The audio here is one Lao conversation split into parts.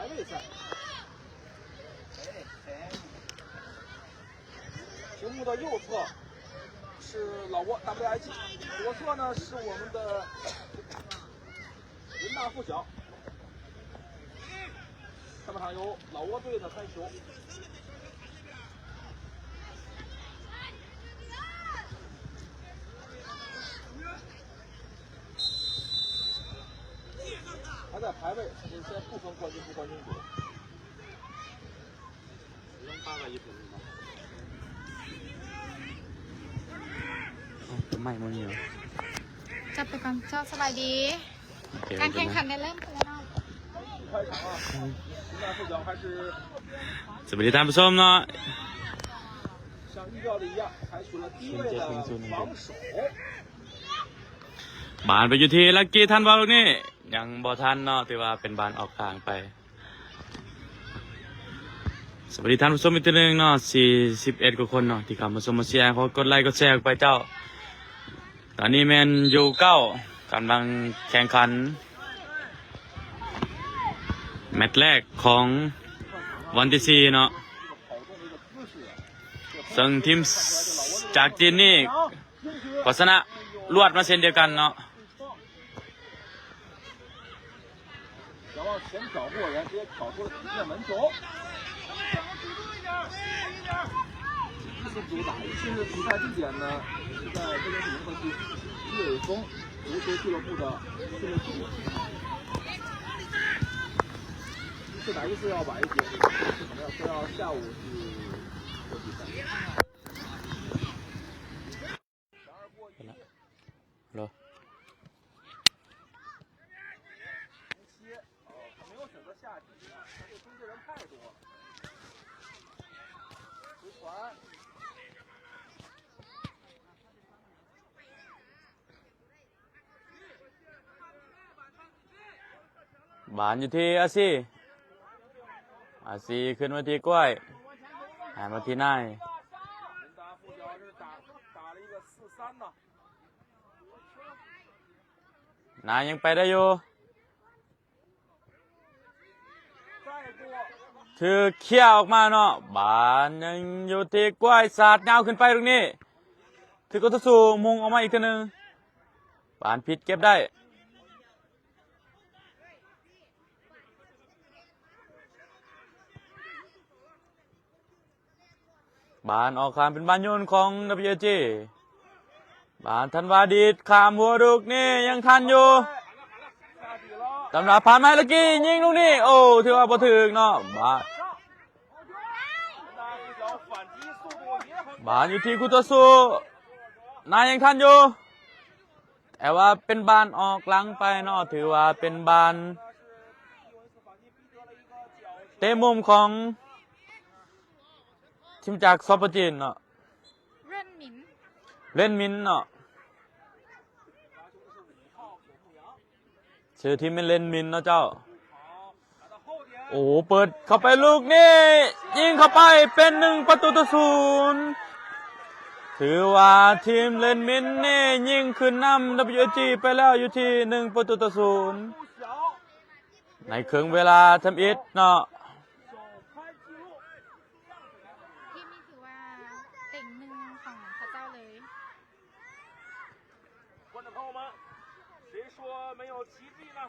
对赛。哎，哎，屏幕的右侧是老挝 W I G， 左侧呢是我们的人大附小。赛场上有老挝队的三球。 他在排位，他是先不分冠军不冠军组。 ຈັບໄປກ່ອນເຈົ້າ. ສະບາຍດີ. ໂອເຄ ການແຂ່ງຂັນໄດ້ເລີ່ມຂຶ້ນແລ້ວເນາະ. ສະບາຍດີທ່ານຜູ້ຊົມເນາະ. ບານໄປຢູ່ທີ່ລັກກີ້ ທັນບໍ່ ລູກນີ້ຍັງບໍ່ທັນເນາະ ຖືວ່າເປັນບານອອກຂ້າງໄປ. ສະບາຍດີທ່ານຜູ້ຊົມອີກເທື່ອໜຶ່ງເນາະ ສີ່ສິບເອັດກວ່າຄົນເນາະ ທີ່ເຂົ້າມາຊົມມາເຊຍ. ຂໍກົດໄລກົດແຊອອກໄປເຈົ້າ. ຕອນນີ້ແມ່ນຢູເກົ້າ ກຳລັງແຂ່ງຂັນແມັດແລກຂອງວັນທີສີ່ເນາະ ເຊິ່ງທີມຈາກຈີນນີ້ກໍຊະນະລວດມາເຊັ່ນດຽວກັນເນາະ. 想往前挑过人，直接挑出了底线门球。第一次主打，一次是比赛地点呢，是在这个是银河区，夜雨风，足球俱乐部的训练基地。一次打一次要晚一些，可能要说要下午去做比赛。 ບານຢູ່ທີ່ອາຊີ ອາຊີຂຶ້ນມາທີ່ກ້ວຍ ໃຫ້ມາທີ່ນາຍ. ນາຍຍັງໄປໄດ້ຢູ່ ຖືກເຄຍອອກມາເນາະ. ບານຍັງຢູ່ທີ່ກ້ວຍ ສາດຍາວຂຶ້ນໄປລູກນີ້ ຖືກຄູ່ຕໍ່ສູ້ມຸງອອກມາອີກເທື່ອໜຶ່ງ ບານຜິດເກັບໄດ້. ບານອອກຂ້າງເປັນບານໂຍນຂອງ WAG ບານທັນວາດີດຂ້າມຫົວລູກນີ້ຍັງທັນຢູ່ ຕຳລາຜ່ານມາແລ້ວກີ້ຍິງລູກນີ້ ໂອ້ ຖືວ່າບໍ່ຖືກເນາະ. ບານ ບານຢູ່ທີ່ຄູ່ຕໍ່ສູ້ ນາຍຍັງທັນຢູ່ ແຕ່ວ່າເປັນບານອອກຫຼັງໄປເນາະ ຖືວ່າເປັນບານເຕະມຸມຂອງທີມຈາກສປຈີນເນາະ ເລນມິນ ເລນມິນເນາະ ຊື່ທີມແມ່ນເລນມິນເນາະເຈົ້າ. ໂອ້ ເປີດເຂົ້າໄປລູກນີ້ ຍິງເຂົ້າໄປເປັນໜຶ່ງປະຕູຕໍ່ສູນ ຖືວ່າທີມເລນມິນນີ້ຍິງຂຶ້ນນຳ WAG ໄປແລ້ວຢູ່ທີ່ໜຶ່ງປະຕູຕໍ່ສູນ ໃນເຄິ່ງເວລາທຳອິດເນາະ. ທີມນີ້ຖືວ່າເຕັງໜຶ່ງຂອງເຂົາເຈົ້າເລີຍ. 观众朋友们，谁说没有奇迹呢？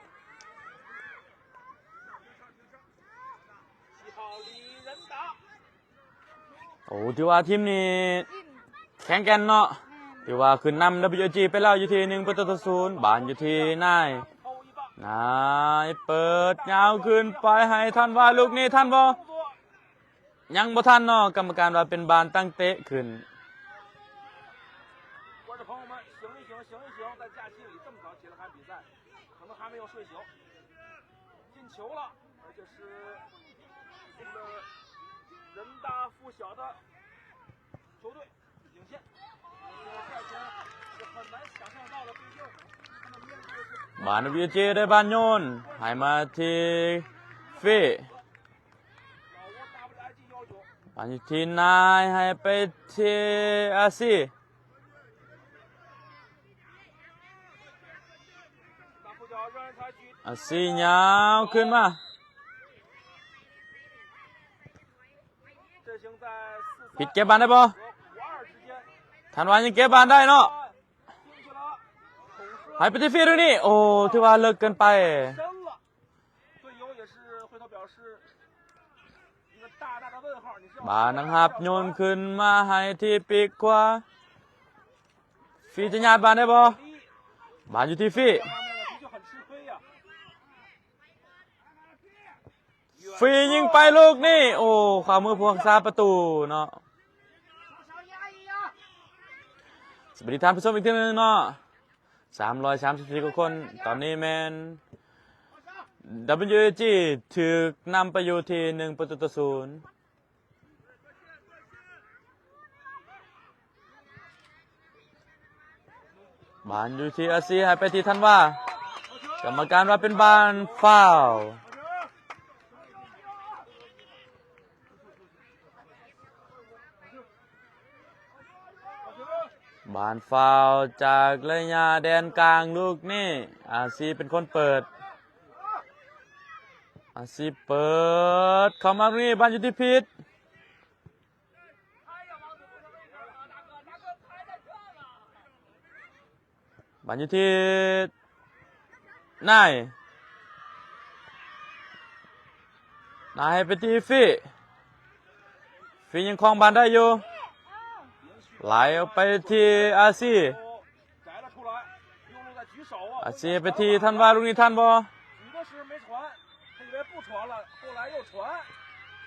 七号李仁达。 ໂອ້ ຖືວ່າທີມນີ້ແຂງແກ່ນເນາະ ຖືວ່າຂຶ້ນນຳ WAG ໄປແລ້ວຢູ່ທີ່ໜຶ່ງປະຕູຕໍ່ສູນ ບານຢູ່ທີ່ນາຍ ນາຍເປີດຍາວຂຶ້ນໄປໃຫ້ທັນວາ ລູກນີ້ທັນບໍ່ ຍັງບໍ່ທັນເນາະ ກຳມະການວ່າເປັນບານຕັ້ງເຕະຂຶ້ນ. 观众朋友们，醒一醒，醒一醒，在假期里这么早起来看比赛，可能还没有睡醒。进球了，而且是我们的人大附小的球队。 ບານ WAG ໄດ້ບານໂຍນໃຫ້ມາທີ່ຟີ ບານຢູ່ທີ່ນາຍ ໃຫ້ໄປທີ່ອາຊີ ອາຊີຍາວຂຶ້ນມາ ຜິດເກັບບານໄດ້ບໍ່? ທັນວາຍັງເກັບບານໄດ້ເນາະ ໃຫ້ໄປທີ່ຟີດລູກນີ້ ໂອ້ ຖືວ່າເລິກເກີນໄປ. ບານນະຄັບ ໂຍນຂຶ້ນມາໃຫ້ທີ່ປີກຂວາ ຟີຈະຍາດບານໄດ້ບໍ່? ບານຢູ່ທີ່ຟີ ຟີຍິງໄປລູກນີ້ ໂອ້ ຂວາມືຜູ້ຮັກສາປະຕູເນາະ. ສະບາຍດີທ່ານຜູ້ຊົມອີກເທື່ອໜຶ່ງເນາະ ສາມຮ້ອຍສາມສິບສີ່ກວ່າຄົນ ຕອນນີ້ແມ່ນ WAG ຖືກນຳໄປຢູ່ທີ່ໜຶ່ງປະຕູຕໍ່ສູນ. ບານຢູ່ທີ່ອາຊີ ໃຫ້ໄປທີ່ທັນວາ ກຳມະການວ່າເປັນບານຟາວ. ບານຟາວຈາກໄລຍະແດນກາງລູກນີ້ ອາຊີເປັນຄົນເປີດ ອາຊີເປີດເຂົ້າມານີ້ ບານຢູ່ທີ່ພີດ ບານຢູ່ທີ່ນາຍ ນາຍໃຫ້ໄປທີ່ຟີ ຟີຍັງຄອງບານໄດ້ຢູ່ ໄຫຼອອກໄປທີ່ອາຊີ ອາຊີໄປທີ່ທັນວາ ລູກນີ້ທັນບໍ່?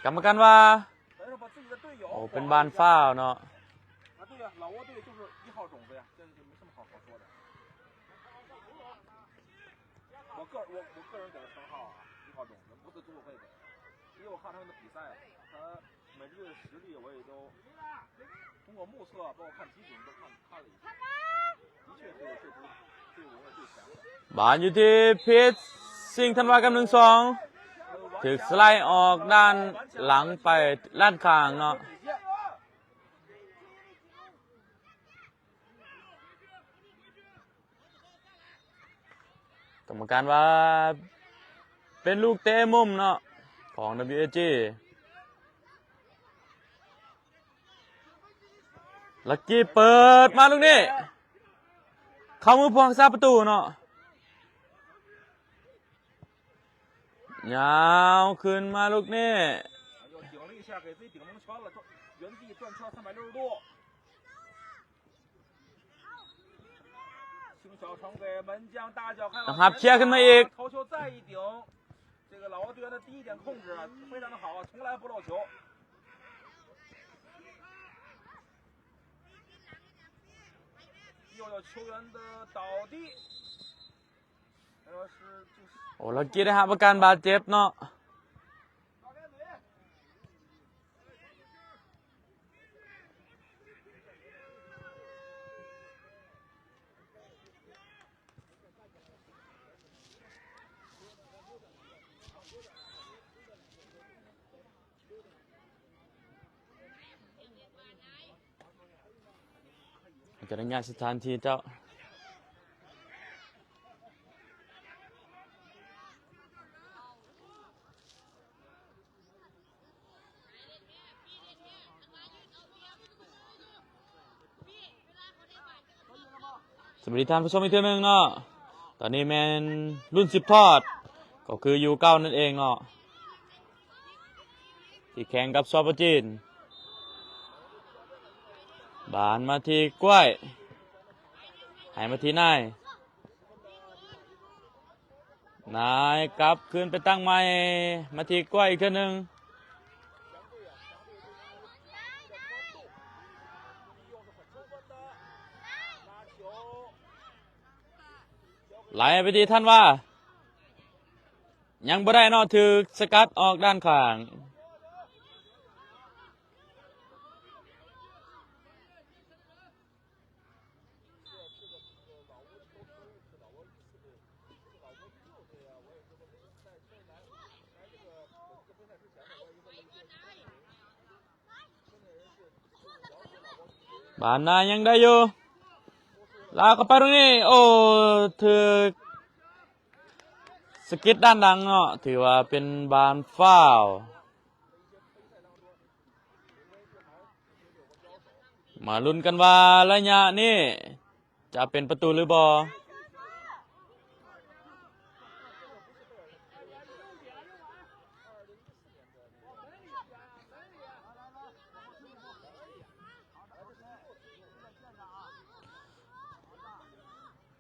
ກຳມະການວ່າ ໂອ້ ເປັນບານຟາວເນາະ. ບານຢູ່ທີ່ພີດ ຊິງທັນວາກັບໜຶ່ງສອງ ຖືກສະໄລອອກດ້ານຫຼັງໄປດ້ານຂ້າງເນາະ. ກຳມະການວ່າເປັນລູກເຕະມຸມເນາະ ຂອງ WAG. ລັກກີ້ເປີດມາລູກນີ້ ເຂົ້າມືຜູ້ຮັກສາປະຕູເນາະ ຍາວຂຶ້ນມາລູກນີ້. ນະຄັບ ເຄຍຂຶ້ນມາອີກ ໂອ້ ລັກກີ້ໄດ້ຮັບອາການບາດເຈັບເນາະ. ຈະໄດ້ຍ້າຍສະຖານທີ່ເຈົ້າ. ສະບາຍດີທ່ານຜູ້ຊົມອີກເທື່ອໜຶ່ງເນາະ ຕອນນີ້ແມ່ນລຸ້ນສືບທອດ ກໍຄືຢູເກົ້ານັ້ນເອງເນາະ ທີ່ແຂ່ງກັບ ສປ ຈີນ. ບານມາທີ່ກ້ວຍ ໃຫ້ມາທີ່ນາຍ ນາຍກັບຄືນໄປຕັ້ງໃໝ່ ມາທີ່ກ້ວຍອີກເທື່ອໜຶ່ງ ໄຫຼໄປທີ່ທັນວາ ຍັງບໍ່ໄດ້ເນາະ ຖືກສະກັດອອກດ້ານຂ້າງ. ບານນາຍັງໄດ້ຢູ່ ລາກເຂົ້າໄປຕົງນີ້ ໂອ້ ຖືກສະກິດດ້ານຫຼັງເນາະ ຖືວ່າເປັນບານຟາວ. ມາລຸ້ນກັນວ່າໄລຍະນີ້ຈະເປັນປະຕູຫຼືບໍ່.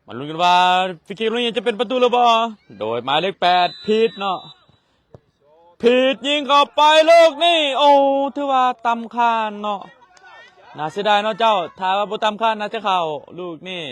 ມາລຸ້ນກັນວ່າຟຣີຄິກລູກນີ້ຈະເປັນປະຕູຫຼືບໍ່ ໂດຍໝາຍເລກແປດ ພີດເນາະ ພີດຍິງເຂົ້າໄປລູກນີ້ ໂອ້ ຖືວ່າຕ່ຳຄານເນາະ ໜ້າເສຍດາຍເນາະເຈົ້າ ຖ້າວ່າບໍ່ຕ່ຳຄານໜ້າຈະເຂົ້າລູກນີ້.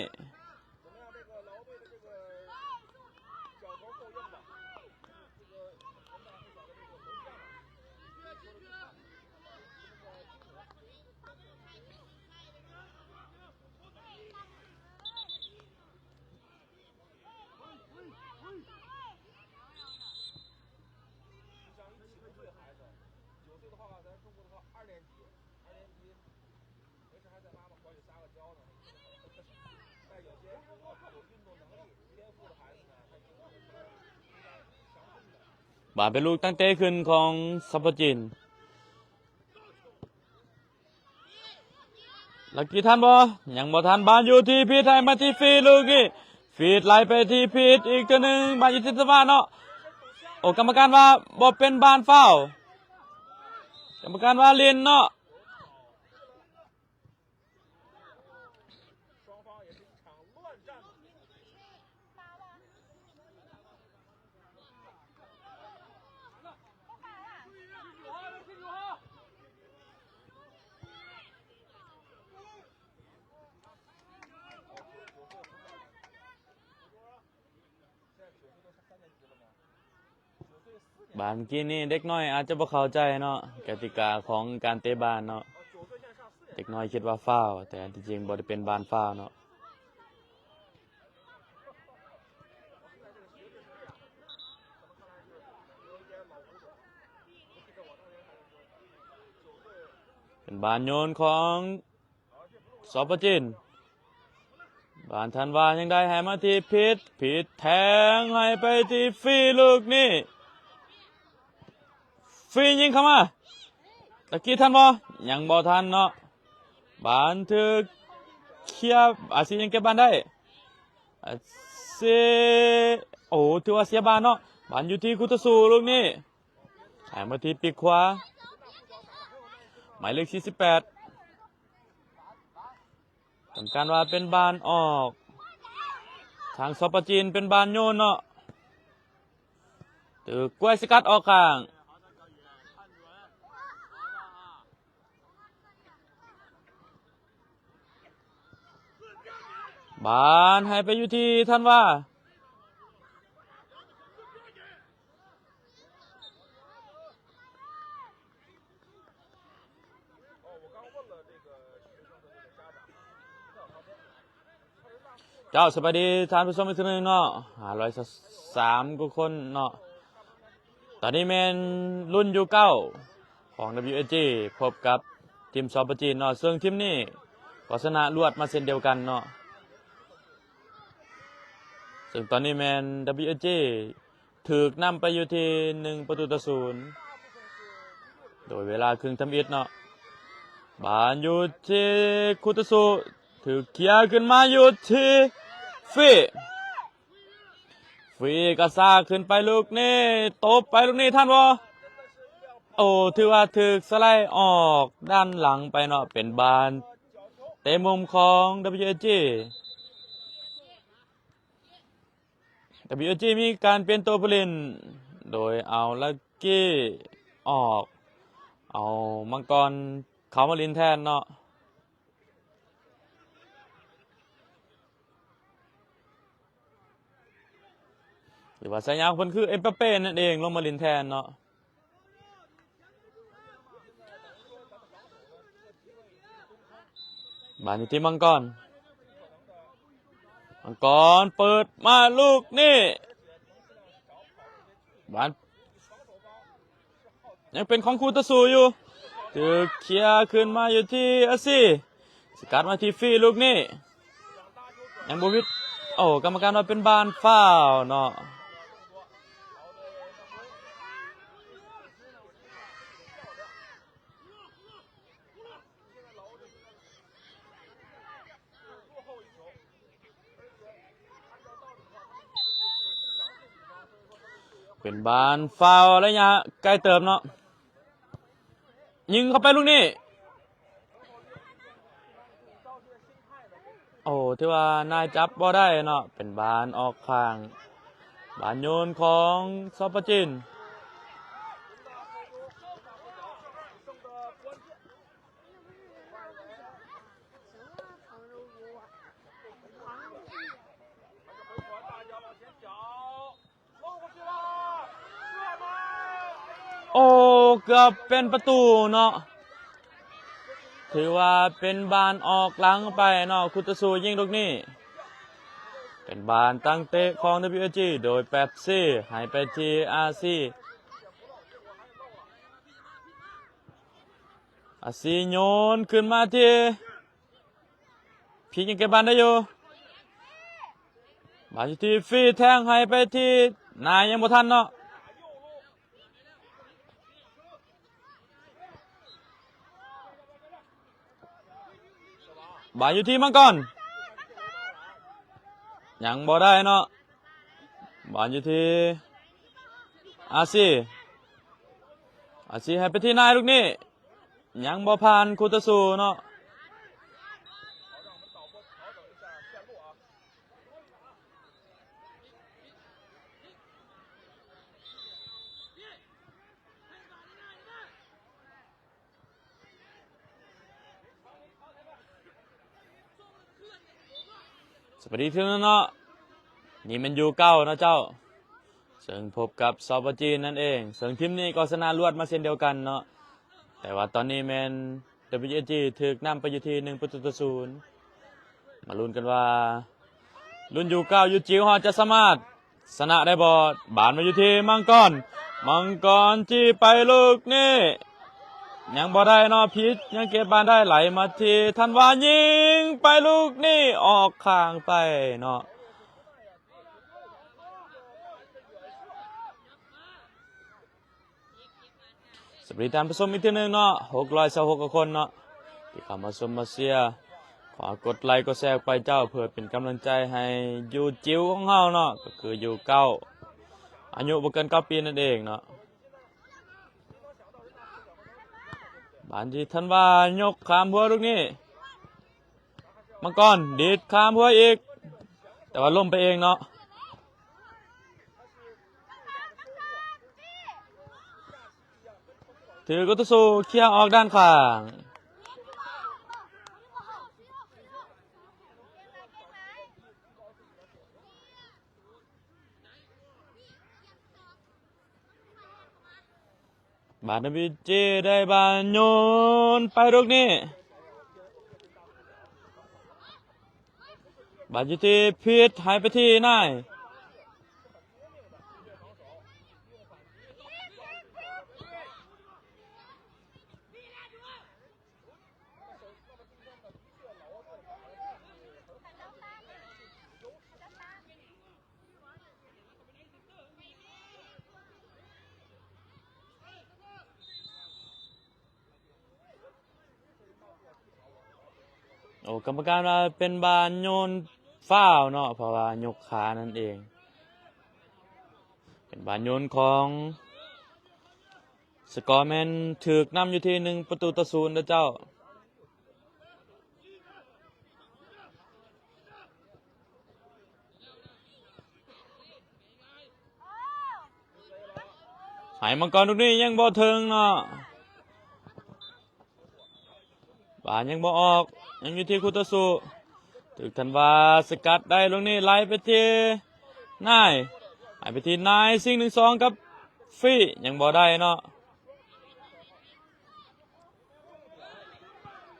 ບານເປັນລູກຕັ້ງເຕະຂຶ້ນຂອງຊັບປະຈິນ. ລັກກີ້ທັນບໍ່? ຍັງບໍ່ທັນ ບານຢູ່ທີ່ພີດ ໃຫ້ມາທີ່ຟຣີລູກນີ້ ຟຣີໄຫຼໄປທີ່ພີດອີກເທື່ອໜຶ່ງ ບານຢູ່ທີ່ສະມາເນາະ ໂອ້ ກຳມະການວ່າບໍ່ເປັນບານຟາວ ກຳມະການວ່າຫຼິ້ນເນາະ. ບານກີ້ນີ້ເດັກນ້ອຍອາດຈະບໍ່ເຂົ້າໃຈເນາະ ກະຕິກາຂອງການເຕະບານເນາະ ເດັກນ້ອຍຄິດວ່າຟາວ ແຕ່ອັນທີ່ຈິງບໍ່ໄດ້ເປັນບານຟາວເນາະ. ເປັນບານໂຍນຂອງ ຊອບປະຈິນ ບານທັນວາຍັງໄດ້ໃຫ້ມາທີ່ພີດ ພີດແທງໃຫ້ໄປທີ່ຟຣີລູກນີ້ ຟຣີຍິງເຂົ້າມາ ຕະກີ້ທັນບໍ່? ຍັງບໍ່ທັນເນາະ ບານຖືກເຄຍ ອາຊີຍັງເກັບບານໄດ້ ອາຊີ ໂອ້ ຖືວ່າເສຍບານເນາະ ບານຢູ່ທີ່ຄູ່ຕໍ່ສູ້ລູກນີ້ ໃຫ້ມາທີ່ປີກຂວາ ໝາຍເລກສີ່ສິບແປດ ກຳມະການວ່າເປັນບານອອກ ທາງຊອບປະຈິນເປັນບານໂຍນເນາະ ຖືກກວຍສະກັດອອກຂ້າງ ບານໃຫ້ໄປຢູ່ທີ່ທັນວາ ເຈົ້າ ສະບາຍດີທ່ານຜູ້ຊົມອີກເທື່ອໜຶ່ງເນາະ ຫ້າຮ້ອຍຊາວສາມກວ່າຄົນເນາະ ຕອນນີ້ແມ່ນລຸ້ນຢູເກົ້າຂອງ WSG ພົບກັບທີມຊອບປະຈີນເນາະ ເຊິ່ງທີມນີ້ກໍຊະນະລວດມາເຊັ່ນດຽວກັນເນາະ ເຊິ່ງຕອນນີ້ແມ່ນ WSG ຖືກນຳໄປຢູ່ທີ່ໜຶ່ງປະຕູຕໍ່ສູນ ໂດຍເວລາເຄິ່ງທຳອິດເນາະ ບານຢູ່ທີ່ຄູຕະຊູ ຖືກເຄຍຂຶ້ນມາຢູ່ທີ່ຟີ ຟີກະຊາກຂຶ້ນໄປລູກນີ້ ຕົບໄປລູກນີ້ ທັນບໍ່? ໂອ້ ຖືວ່າຖືກສະໄລອອກດ້ານຫຼັງໄປເນາະ ເປັນບານເຕະມຸມຂອງ WSG WSG ມີການປ່ຽນໂຕຜູ້ຫຼິ້ນ ໂດຍເອົາລັກກີ້ອອກ ເອົາມັງກອນເຂົ້າມາຫຼິ້ນແທນເນາະ ຫຼືວ່າສາຍາຂອງເພິ່ນຄື ເອັມບາເປ ນັ້ນເອງ ລົງມາຫຼິ້ນແທນເນາະ. ບານຢູ່ທີ່ມັງກອນ ມັງກອນເປີດມາລູກນີ້ ບານຍັງເປັນຂອງຄູ່ຕໍ່ສູ້ຢູ່ ຖືກເຄຍຂຶ້ນມາຢູ່ທີ່ອາຊີ ສະກັດມາທີ່ຟີລູກນີ້ ຍັງບໍ່ວິດ ໂອ້ ກຳມະການວ່າເປັນບານຟາວເນາະ. ເປັນບານຟາວໄລຍະໄກເຕີບເນາະ ຍິງເຂົ້າໄປລູກນີ້. ໂອ້ ຖືວ່ານາຍຈັບບໍ່ໄດ້ເນາະ ເປັນບານອອກຂ້າງ ບານໂຍນຂອງຊາວປາຈີນ. ໂອ້ ເກືອບເປັນປະຕູເນາະ ຖືວ່າເປັນບານອອກຫຼັງໄປເນາະ ຄຸຕະຊູຍິງລູກນີ້ ເປັນບານຕັ້ງເຕະຂອງ WAG ໂດຍແປັບຊີ ໃຫ້ໄປທີ່ RC. RC ໂຍນຂຶ້ນມາທີ່ ພີກຍັງເກັບບານໄດ້ຢູ່ ບານຢູ່ທີ່ຟີ ແທງໃຫ້ໄປທີ່ນາຍ ຍັງບໍ່ທັນເນາະ ບານຢູ່ທີ່ມັງກອນ ຍັງບໍ່ໄດ້ເນາະ ບານຢູ່ທີ່ RC RC ໃຫ້ໄປທີ່ນາຍລູກນີ້ ຍັງບໍ່ຜ່ານຄູ່ຕໍ່ສູ້ເນາະ. ສະບາຍດີເທື່ອໜຶ່ງເນາະ ນີ້ແມ່ນຢູເກົ້າເນາະເຈົ້າ ເຊິ່ງພົບກັບ ສປ ຈີນ ນັ້ນເອງ ເຊິ່ງທີມນີ້ກໍຊະນະລວດມາເຊັ່ນດຽວກັນເນາະ ແຕ່ວ່າຕອນນີ້ແມ່ນ WAG ຖືກນຳໄປຢູ່ທີ່ໜຶ່ງປະຕູຕໍ່ສູນ ມາລຸ້ນກັນວ່າ ລຸ້ນຢູເກົ້າຢູຈິວເຮົາຈະສາມາດ ຊະນະໄດ້ບໍ່? ບານມາຢູ່ທີ່ມັງກອນ ມັງກອນຈີ່ໄປລູກນີ້ ຍັງບໍ່ໄດ້ເນາະ ພີກຍັງເກັບບານໄດ້ ໄຫຼມາທີ່ທັນວາ ຍິງໄປລູກນີ້ ອອກຂ້າງໄປເນາະ. ສະບາຍດີທ່ານຜູ້ຊົມອີກເທື່ອໜຶ່ງເນາະ ຫົກຮ້ອຍຊາວຫົກກວ່າຄົນເນາະ ທີ່ເຂົ້າມາຊົມມາເຊຍ ຝາກກົດໄລກົດແຊອອກໄປເຈົ້າ ເພື່ອເປັນກຳລັງໃຈໃຫ້ຢູຈິວຂອງເຮົາເນາະ ກໍຄືຢູເກົ້າ ອາຍຸບໍ່ເກີນເກົ້າປີນັ້ນເອງເນາະ. ບານທີ່ທັນວາຍົກຂ້າມຫົວລູກນີ້ ມັງກອນດີດຂ້າມຫົວອີກ ແຕ່ວ່າລົ້ມໄປເອງເນາະ. ຖືກຄູ່ຕໍ່ສູ້ເຄຍອອກດ້ານຂ້າງ ບານ WAG ໄດ້ບານໂຍນໄປລູກນີ້ ບານຢູ່ທີ່ພີກ ໃຫ້ໄປທີ່ນາຍ ໂອ້ ກຳມະການວ່າເປັນບານໂຍນຟາວເນາະ ເພາະວ່າຍົກຂານັ້ນເອງ ເປັນບານໂຍນຂອງ ສະກໍແມ່ນຖືກນຳຢູ່ທີ່ໜຶ່ງປະຕູຕໍ່ສູນເດີເຈົ້າ. ໃຫ້ມັງກອນລູກນີ້ຍັງບໍ່ເຖິງເນາະ ບານຍັງບໍ່ອອກ ຍັງຢູ່ທີ່ຄູ່ຕໍ່ສູ້ ຖືກທັນວາສະກັດໄດ້ ລູກນີ້ໄຫຼໄປທີ່ນາຍ ໃຫ້ໄປທີ່ນາຍ ຊິງ ໜຶ່ງສອງ ກັບຟີ ຍັງບໍ່ໄດ້ເນາະ.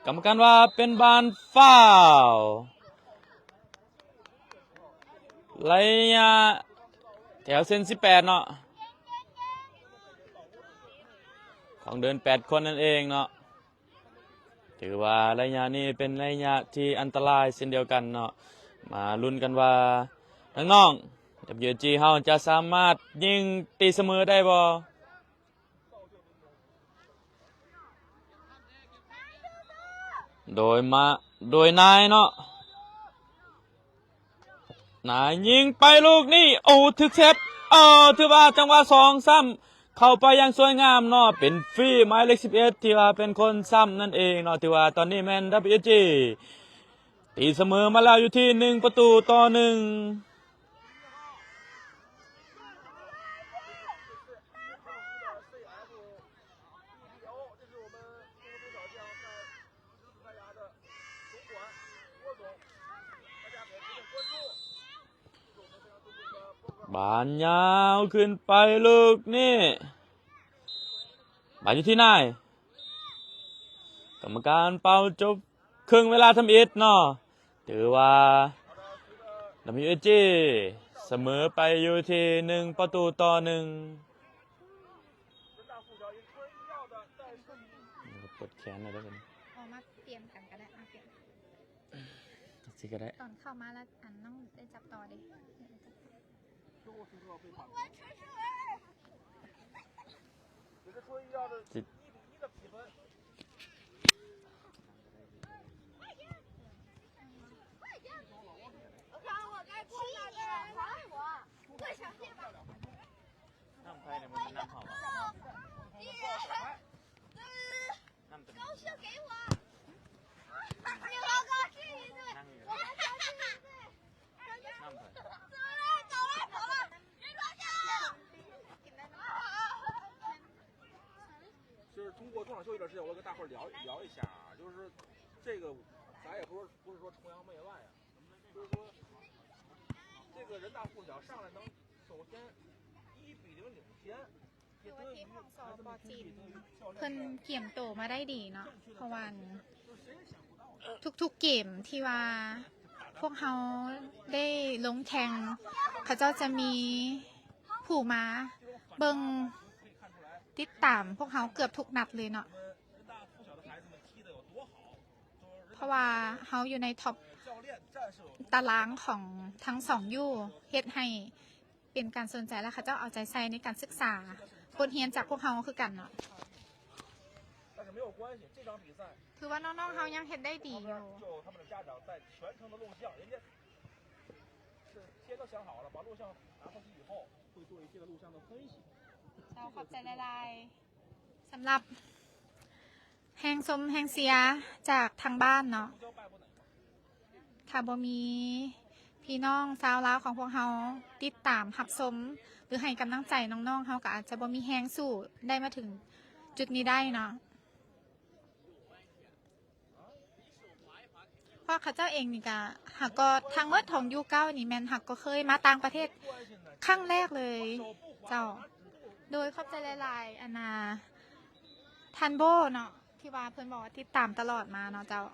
ກຳມະການວ່າເປັນບານຟາວ ໄລຍະແຖວເສັ້ນສິບແປດເນາະ ຂອງເດີ່ນແປດຄົນນັ້ນເອງເນາະ ຖືວ່າໄລຍະນີ້ເປັນໄລຍະທີ່ອັນຕະລາຍເຊັ່ນດຽວກັນເນາະ ມາລຸ້ນກັນວ່ານ້ອງໆ WAG ເຮົາຈະສາມາດຍິງຕີສະເໝີໄດ້ບໍ່? ໂດຍມາ ໂດຍນາຍເນາະ ນາຍຍິງໄປລູກນີ້ ໂອ້ ຖືກເຊັດ ເອົາ ຖືວ່າຈັງຫວະສອງຊ້ຳ ເຂົ້າໄປຢ່າງສວຍງາມເນາະ ເປັນຟຣີໝາຍເລກສິບເອັດ ທີ່ວ່າເປັນຄົນຊ້ຳນັ້ນເອງເນາະ. ຖືວ່າຕອນນີ້ແມ່ນ WG ຕີສະເໝີມາແລ້ວຢູ່ທີ່ໜຶ່ງປະຕູຕໍ່ໜຶ່ງ. ບານຍາວຂຶ້ນໄປລູກນີ້ ບານຢູ່ທີ່ນາຍ ກຳມະການເປົ່າຈົບເຄິ່ງເວລາທຳອິດເນາະ. ຖືວ່າ WG ສະເໝີໄປຢູ່ທີ່ໜຶ່ງປະຕູຕໍ່ໜຶ່ງ. ປວດແຂນແລ້ວເດີ ອອກມາປ່ຽນກັນກໍໄດ້ ມາປ່ຽນ ຊິກໍໄດ້ ຕອນເຂົ້າມາແລ້ວ ອັນ ນ້ອງໄດ້ຈັບຕໍ່ເດ້. 就是通过中场休息的时间，我跟大伙儿聊聊一下啊，就是这个咱也不是不是说崇洋媚外啊，就是说这个人大附小上来能首先一比零领先， ຄືວ່າທີມຂອງ ສປ ຈີນ ເພິ່ນກຽມໂຕມາໄດ້ດີເນາະ ເພາະວ່າທຸກໆເກມທີ່ວ່າພວກເຮົາໄດ້ລົງແຂ່ງ ເຂົາເຈົ້າຈະມີຜູ້ມາເບິ່ງຕິດຕາມພວກເຮົາເກືອບທຸກນັດເລີຍເນາະ ເພາະວ່າເຮົາຢູ່ໃນທັອບຕາລາງຂອງທັງສອງຢູ່ ເຮັດໃຫ້ ເປັນການສົນໃຈ ແລະ ເຂົາເຈົ້າເອົາໃຈໃສ່ໃນການສຶກສາບົດຮຽນຈາກພວກເຮົາຄືກັນເນາະ ຖືວ່ານ້ອງໆເຮົາຍັງເຮັດໄດ້ດີຢູ່. ເຈົ້າ ຂອບໃຈຫຼາຍໆ ສຳລັບແຮງຊົມແຮງເຊຍຈາກທາງບ້ານເນາະ ຖ້າບໍ່ມີພີ່ນ້ອງຊາວລາວຂອງພວກເຮົາຕິດຕາມຮັບຊົມ ຫຼື ໃຫ້ກຳລັງໃຈນ້ອງໆ ເຮົາກໍອາດຈະບໍ່ມີແຮງສູ້ໄດ້ມາເຖິງຈຸດນີ້ໄດ້ເນາະ ເພາະເຂົາເຈົ້າເອງນີ້ກະຫາກໍທັງໝົດຂອງຢູເກົ້ານີ້ແມ່ນຫາກໍເຄີຍມາຕ່າງປະເທດຄັ້ງແລກເລີຍເຈົ້າ. ໂດຍ ຂອບໃຈຫຼາຍໆ ອັນນ່າ ທ່ານໂບ້ເນາະ ທີ່ວ່າເພິ່ນບອກວ່າຕິດຕາມຕະຫຼອດມາເນາະເຈົ້າ.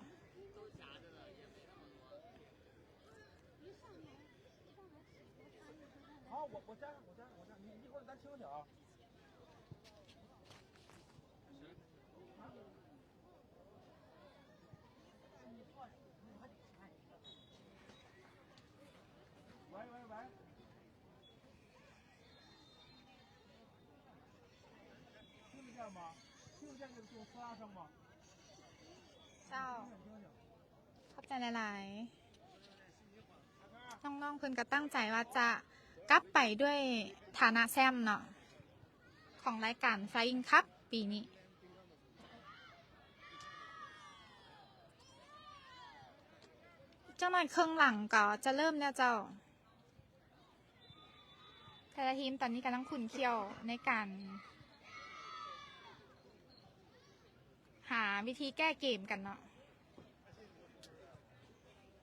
ເຈົ້າ ຂອບໃຈຫຼາຍໆ ນ້ອງໆເພິ່ນກໍຕັ້ງໃຈວ່າຈະກັບໄປດ້ວຍຖານະແຊ້ມເນາະ ຂອງລາຍການ Flying Cup ປີນີ້. ຈັກໜ້ອຍເຄິ່ງຫຼັງກໍຈະເລີ່ມແລ້ວເຈົ້າ. ແຕ່ລະທີມຕອນນີ້ກຳລັງຂຸ້ນຂ້ຽວໃນການຫາວິທີແກ້ເກມກັນເນາະ.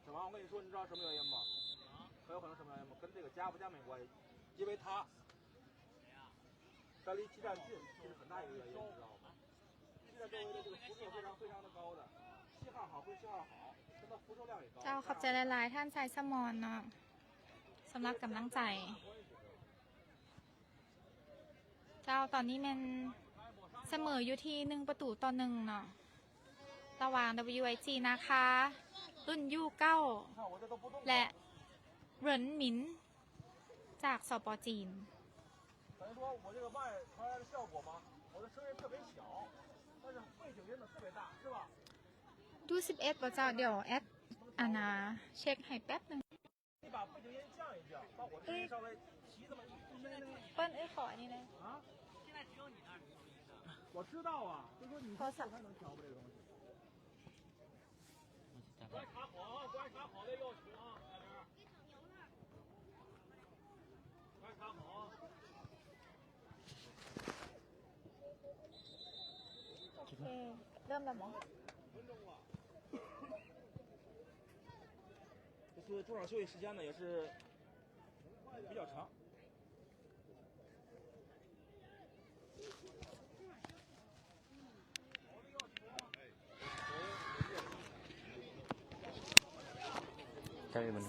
小王，我跟你说，你知道什么原因吗？很有可能什么原因吗？跟这个加不加美关系，因为他 他离基站近，这是很大一个原因，你知道吗？基站周围的这个辐射非常非常的高的，信号好归信号好，但它辐射量也高。 ເຈົ້າ ຂອບໃຈຫຼາຍໆ ທ່ານຊາຍສະໝອນເນາະ ສຳລັບກຳລັງໃຈ. ເຈົ້າ ຕອນນີ້ແມ່ນສະເໝີຢູ່ທີ່ໜຶ່ງປະຕູຕໍ່ໜຶ່ງເນາະ ລະຫວ່າງ WIG ນາຄາ ລຸ້ນຢູເກົ້າ ແລະ ເຫຣິນໝິນ ຈາກ ສປ ຈີນ. 等于说我这个麦传来的效果吗？我的声音特别小，但是背景音呢特别大，是吧？ ຢູສິບເອັດ ບໍ່ເຈົ້າ? ດຽວແອັດ ອັນນ່າ ເຊັກໃຫ້ແປັບໜຶ່ງ. 你把背景音降一降，把我声音稍微提这么一点点。ເພິ່ນເອີຍ ຂໍອັນນີ້ແດ່. 我知道啊，就说你好，好。才能调和这个东西。观察好，观察好这要求啊，大点儿。观察好。ໂອເຄ ເລີ່ມແລ້ວບໍ? 这次中场休息时间呢也是比较长。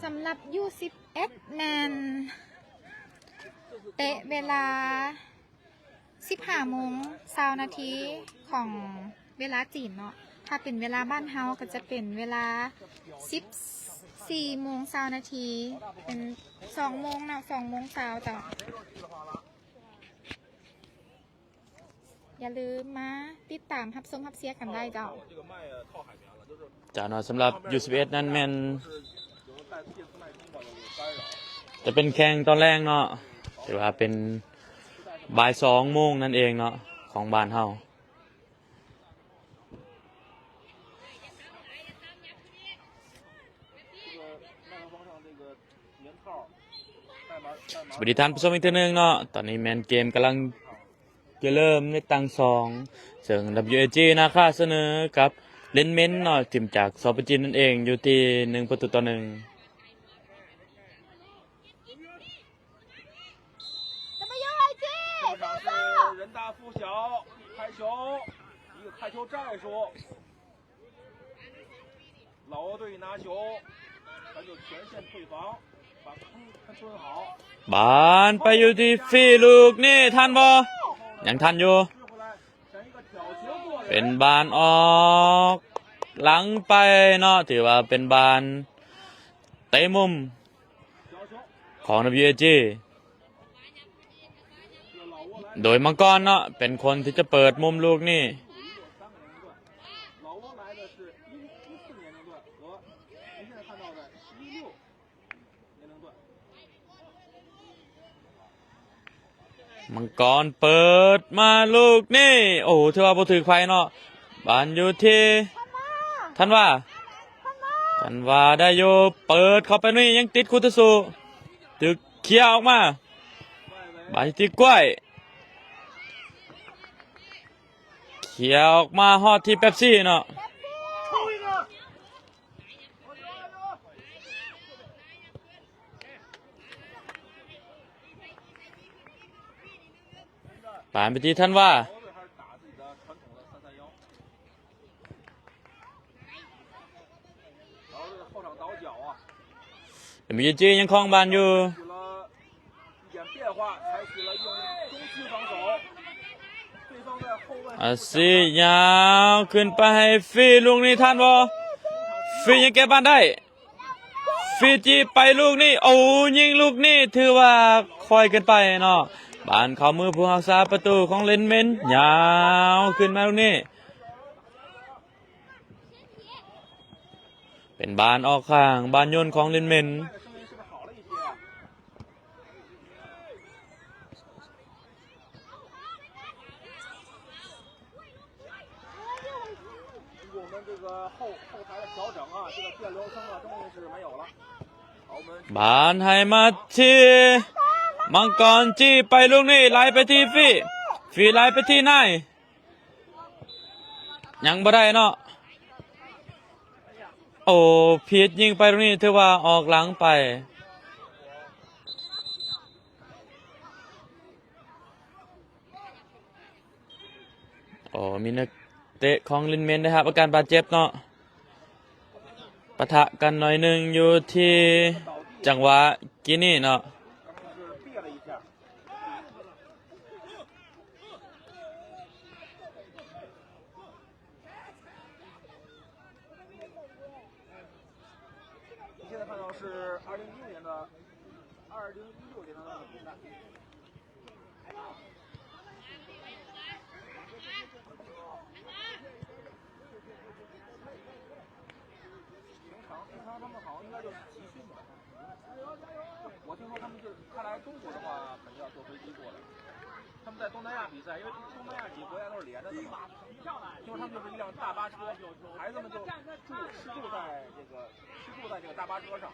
ສຳລັບຢູສິບເອັດແມ່ນເຕະເວລາສິບຫ້າໂມງຊາວນາທີຂອງເວລາຈີນເນາະ, ຖ້າເປັນເວລາບ້ານເຮົາກໍຈະເປັນເວລາສິບສີ່ໂມງຊາວນາທີ ເປັນສອງໂມງເນາະ ສອງໂມງຊາວເຈົ້າ. ຢ່າລືມມາຕິດຕາມຮັບຊົມຮັບເຊຍກັນໄດ້ເຈົ້າ. ເຈົ້າເນາະ ສຳລັບຢູສິບເອັດນັ້ນແມ່ນຈະເປັນແຂ່ງຕອນແລງເນາະ ຖືວ່າເປັນບ່າຍສອງໂມງນັ້ນເອງເນາະ ຂອງບ້ານເຮົາ. ສະຫວັດດີທ່ານຜູ້ຊົມອີກເທື່ອໜຶ່ງເນາະ, ຕອນນີ້ແມ່ນເກມກຳລັງຈະເລີ່ມໃນຕັງສອງ ເຊິ່ງ WAG ນາຄາສະເໜີກັບ Renmin ເນາະ ທີມຈາກ ສປ ຈີນ ນັ້ນເອງ ຢູ່ທີ່ໜຶ່ງປະຕູຕໍ່ໜຶ່ງ. 这么长是人大附小，开球，一个开球战术。老挝队拿球，咱就全线退防，把空间吞好。 ບານໄປຢູ່ທີ່ຟຣີລູກນີ້ ທັນບໍ່? ຍັງທັນຢູ່. ເປັນບານອອກຫຼັງໄປເນາະ, ຖືວ່າເປັນບານເຕະມຸມຂອງ WAG ໂດຍມັງກອນເນາະ ເປັນຄົນທີ່ຈະເປີດມຸມລູກນີ້. ມັງກອນເປີດມາລູກນີ້ ໂອ້ ຖືວ່າບໍ່ຖືກໃຜເນາະ. ບານຢູ່ທີ່ທັນວາ ທັນວາໄດ້ຢູ່ ເປີດເຂົ້າໄປນີ້ ຍັງຕິດຄູຕະຊູ ຖືກເຄຍອອກມາ. ບານຢູ່ທີ່ກ້ວຍ ເຄຍອອກມາຮອດທີ່ເປັບຊີເນາະ. ປານໄປທີ່ທັນວາ ເອັມຢູຈີ ຍັງຄອງບານຢູ່. ອາຊີ ຍາວຂຶ້ນໄປໃຫ້ຟຣີ ລູກນີ້ທັນບໍ່? ຟຣີຍັງເກັບບານໄດ້ ຟີຈີໄປລູກນີ້ ໂອ້ ຍິງລູກນີ້ ຖືວ່າຄ່ອຍເກີນໄປເນາະ. ບານເຂົ້າມືຜູ້ຮັກສາປະຕູຂອງ Renmin ຍາວຂຶ້ນມາລູກນີ້ ເປັນບານອອກຂ້າງ ບານໂຍນຂອງ Renmin. 我们这个后后台的调整啊，这个电流声啊，终于是没有了。好，我们 ບານໃຫ້ມາທີ່ມັງກອນ ຈີ້ໄປລູກນີ້ ໄຫຼໄປທີ່ຟຣີ ຟຣີໄຫຼໄປທີ່ນາຍ ຍັງບໍ່ໄດ້ເນາະ. ໂອ້ ພີດຍິງໄປລູກນີ້ ຖືວ່າອອກຫຼັງໄປ. ໂອ້ ມີນັກເຕະຂອງ Renmin ໄດ້ຮັບອາການບາດເຈັບເນາະ. ປະທະກັນໜ້ອຍໜຶ່ງຢູ່ທີ່ຈັງຫວະກີ້ນີ້ເນາະ. 你现在看到是二零一六年的，二零一六年的那个比赛。平常平常他们好像应该就是集训吧。我听说他们就是他来中国的话，肯定要坐飞他们在东南亚比赛，因为东南亚几个国家都是连着的嘛，就是他们就是一辆大巴车，孩子们就住，吃住在这个，吃住在这个大巴车上。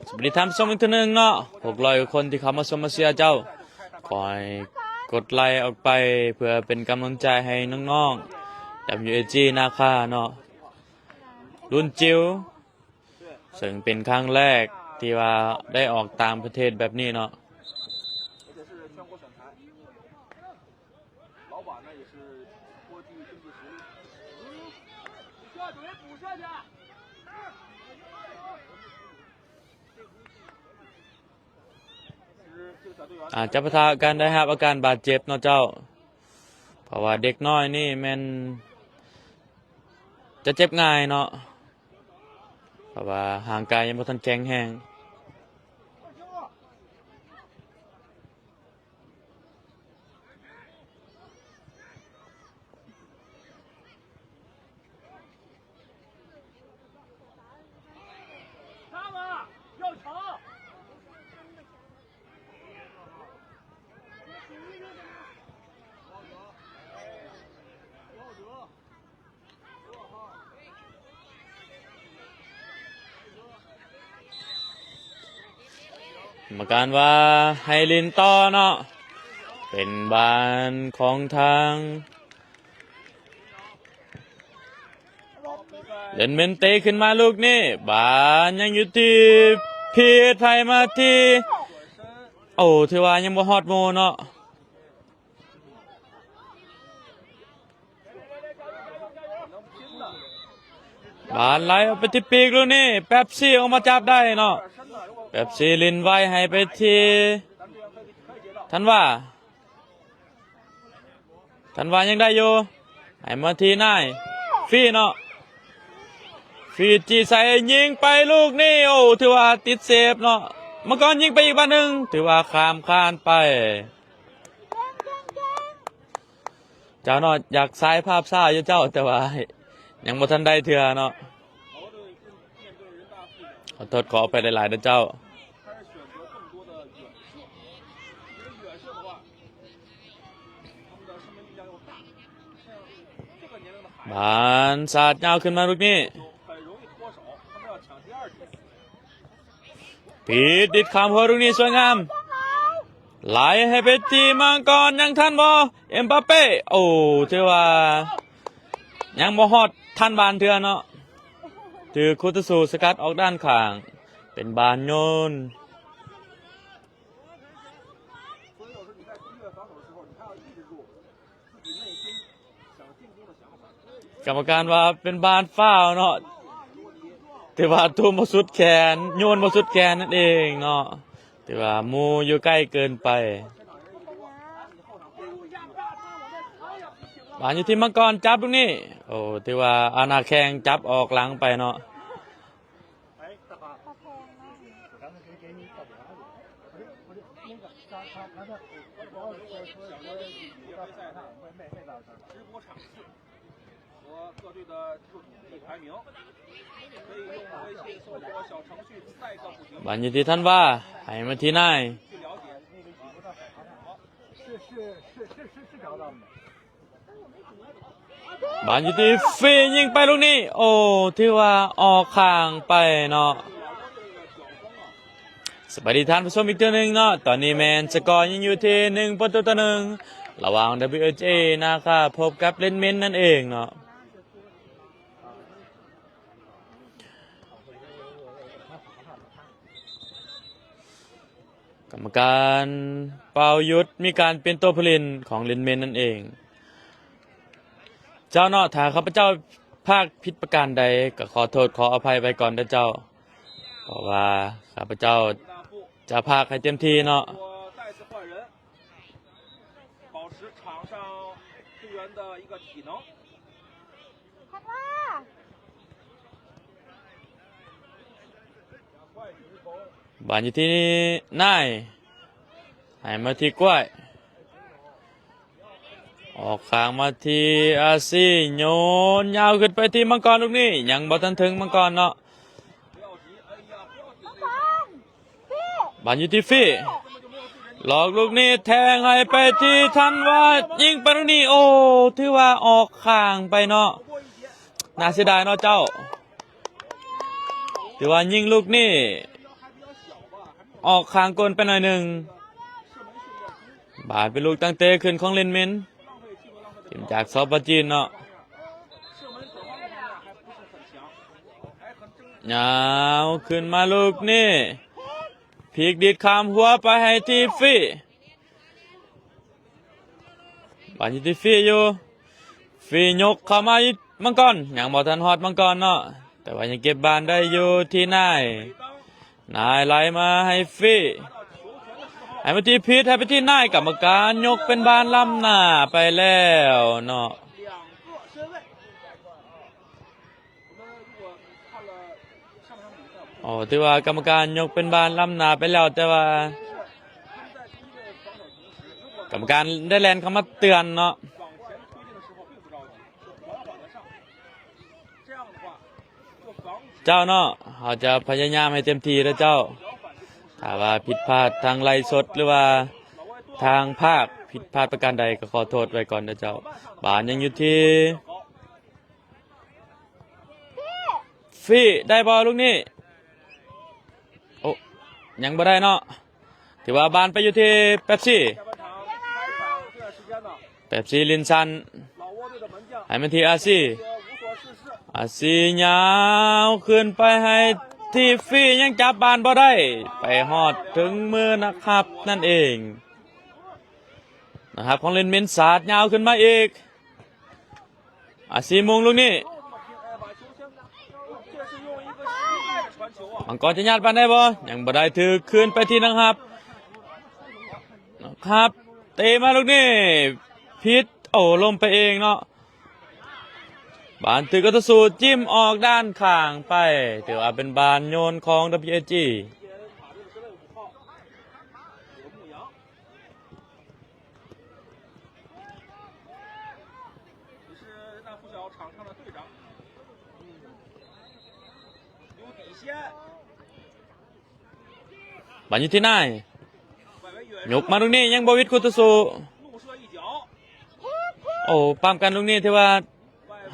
ສະບາຍດີທ່ານຜູ້ຊົມອີກເທື່ອໜຶ່ງເນາະ ຫົກຮ້ອຍກວ່າຄົນທີ່ເຂົ້າມາຊົມມາເຊຍເຈົ້າ ຂໍໃຫ້ກົດໄລອອກໄປ ເພື່ອເປັນກຳລັງໃຈໃຫ້ນ້ອງໆ WAG ນາຄາເນາະ ລຸ້ນຈິວ ເຊິ່ງເປັນຄັ້ງແລກທີ່ວ່າໄດ້ອອກຕ່າງປະເທດແບບນີ້ເນາະ. ອາດຈະປະທະກັນໄດ້ຮັບອາການບາດເຈັບເນາະເຈົ້າ ເພາະວ່າເດັກນ້ອຍນີ້ແມ່ນຈະເຈັບງ່າຍເນາະ ເພາະວ່າຮ່າງກາຍຍັງບໍ່ທັນແຂງແຮງ. ກຳມະການວ່າໃຫ້ຫຼິ້ນຕໍ່ເນາະ ເປັນບານຂອງທາງ ເລນເມັນເຕະຂຶ້ນມາລູກນີ້ ບານຍັງຢູ່ທີ່ພີດ ໃຜມາທີ່ ໂອ້ ຖືວ່າຍັງບໍ່ຮອດໝູ່ເນາະ. ບານໄຫຼອອກໄປທີ່ປີກລູກນີ້ ແປັບຊີອອກມາຈັບໄດ້ເນາະ ແປັບຊີຫຼິ້ນໄວໃຫ້ໄປທີ່ທັນວາ ທັນວາຍັງໄດ້ຢູ່ ໃຫ້ມາທີ່ນາຍ ຟຣີເນາະ ຟຣີຈີ່ໃສ່ ຍິງໄປລູກນີ້ ໂອ້ ຖືວ່າຕິດເຊບເນາະ ມັງກອນຍິງໄປອີກບານໜຶ່ງ ຖືວ່າຂ້າມຄານໄປ. ເຈົ້າເນາະ ຢາກສາຍພາບຊ້າຢູ່ເຈົ້າ ແຕ່ວ່າຍັງບໍ່ທັນໄດ້ເທື່ອເນາະ ຂໍໂທດຂໍອະໄພຫຼາຍໆເດີເຈົ້າ. ບານສາດຍາວຂຶ້ນມາລູກນີ້ ປີດດິດຂ້າມຫົວລູກນີ້ສວຍງາມ ໄຫຼໃຫ້ໄປທີ່ມັງກອນ ຍັງທັນບໍ່ ເອັມບາເປ້ ໂອ້ ຖືວ່າຍັງບໍ່ຮອດທັນບານເທື່ອເນາະ ຖືກຄູ່ຕໍ່ສູ້ສະກັດອອກດ້ານຂ້າງ ເປັນບານໂຍນ. ກຳມະການວ່າເປັນບານຟາວເນາະ ຖືວ່າທຸ່ມບໍ່ສຸດແຂນ ໂຍນບໍ່ສຸດແຂນນັ້ນເອງເນາະ ຖືວ່າໝູ່ຢູ່ໃກ້ເກີນໄປ. ບານຢູ່ທີ່ມັງກອນຈັບລູກນີ້ ໂອ້ ຖືວ່າເອົາໜ້າແຂ້ງຈັບອອກຫຼັງໄປເນາະ. ບານຢູ່ທີ່ທັນວາ ໃຫ້ມາທີ່ນາຍ. ບານຢູ່ທີ່ຟຣີ ຍິງໄປລູກນີ້ ໂອ້ ຖືວ່າອອກຂ້າງໄປເນາະ. ສະບາຍດີທ່ານຜູ້ຊົມອີກເທື່ອໜຶ່ງເນາະ ຕອນນີ້ແມ່ນສະກໍຍັງຢູ່ທີ່ໜຶ່ງປະຕູຕໍ່ໜຶ່ງ ລະຫວ່າງ WHA ນາຄາ ພົບກັບເລນເມັນນັ້ນເອງເນາະ. ກຳມະການເປົ່າຢຸດ ມີການປ່ຽນໂຕຜູ້ຫຼິ້ນຂອງເລນເມັນນັ້ນເອງ. ເຈົ້າເນາະ ຖ້າຂ້າພະເຈົ້າພາກຜິດປະການໃດ ກໍຂໍໂທດຂໍອະໄພໄວ້ກ່ອນເດີເຈົ້າ ເພາະວ່າຂ້າພະເຈົ້າຈະພາກໃຫ້ເຕັມທີ່ເນາະ. ບານຢູ່ທີ່ນາຍ ໃຫ້ມາທີ່ກ້ວຍ ອອກຂ້າງມາທີ່ອາຊີ ໂຍນຍາວຂຶ້ນໄປທີ່ມັງກອນລູກນີ້ ຍັງບໍ່ທັນເຖິງມັງກອນເນາະ. ບານຢູ່ທີ່ຟຣີ ຫຼອກລູກນີ້ແທງໃຫ້ໄປທີ່ທັນວາ ຍິງໄປລູກນີ້ ໂອ້ ຖືວ່າອອກຂ້າງໄປເນາະ ໜ້າເສຍດາຍເນາະເຈົ້າ. ຖືວ່າຍິງລູກນີ້ອອກຂ້າງກົ້ນໄປໜ້ອຍໜຶ່ງ. ບາດເປັນລູກຕັ້ງເຕະຂຶ້ນຂອງເລນເມັນ ທີມຈາກສປຈີນເນາະ. ຍາວຂຶ້ນມາລູກນີ້ ພິກດີດຂ້າມຫົວໄປໃຫ້ທີ່ຟີ ບານຢູ່ທີ່ຟີຢູ່ ຟີຍົກເຂົ້າມາ ມັງກອນ ຍັງບໍ່ທັນຮອດມັງກອນເນາະ ແຕ່ວ່າຍັງເກັບບານໄດ້ຢູ່ທີ່ນາຍ ນາຍໄຫຼມາໃຫ້ຟີ ໃຫ້ມາທີ່ພິດ ໃຫ້ໄປທີ່ນາຍ ກຳມະການຍົກເປັນບານລ້ຳໜ້າໄປແລ້ວເນາະ. ໂອ້ ຖືວ່າກຳມະການຍົກເປັນບານລ້ຳໜ້າໄປແລ້ວ ແຕ່ວ່າກຳມະການໄດ້ແລ່ນເຂົ້າມາເຕືອນເນາະ. ເຈົ້າເນາະ ເຮົາຈະພະຍາຍາມໃຫ້ເຕັມທີ່ເດີເຈົ້າ. ຖ້າວ່າຜິດພາດທາງໄລຟ໌ສົດ ຫຼືວ່າທາງພາກ ຜິດພາດປະການໃດ ກໍຂໍໂທດໄວ້ກ່ອນເດີເຈົ້າ. ບານຍັງຢູ່ທີ່ ຟີ ໄດ້ບໍ່ລູກນີ້? ໂອ້ ຍັງບໍ່ໄດ້ເນາະ. ຖືວ່າບານໄປຢູ່ທີ່ເປັບຊີ ເປັບຊີຫຼິ້ນສັ້ນ ໃຫ້ມັນທີ່ອາຊີ ອາຊີຍາວຂຶ້ນໄປໃຫ້ທີ່ຟີ ຍັງຈັບບານບໍ່ໄດ້ ໄປຮອດເຖິງມືນັກຮັບນັ້ນເອງ. ນັກຮັບຂອງເລນເມັນສາດຍາວຂຶ້ນມາອີກ ອາຊີມຸງລູກນີ້ ມັງກອນຈະຍາດບານໄດ້ບໍ່? ຍັງບໍ່ໄດ້ ຖືກຄືນໄປທີ່ນັກຮັບ ນັກຮັບເຕະມາລູກນີ້ ຜິດ ໂອ້ ລົ້ມໄປເອງເນາະ. ບານຖືກກໍຕົວສູ້ຈິ້ມອອກດ້ານຂ້າງໄປ ຖືວ່າເປັນບານໂຍນຂອງ WAG. ບານຢູ່ທີ່ນາຍ ຍົກມາລູກນີ້ຍັງບໍ່ຫວິດຄູ່ຕໍ່ສູ້. ໂອ້ ປ້ຳກັນລູກນີ້ ຖືວ່າ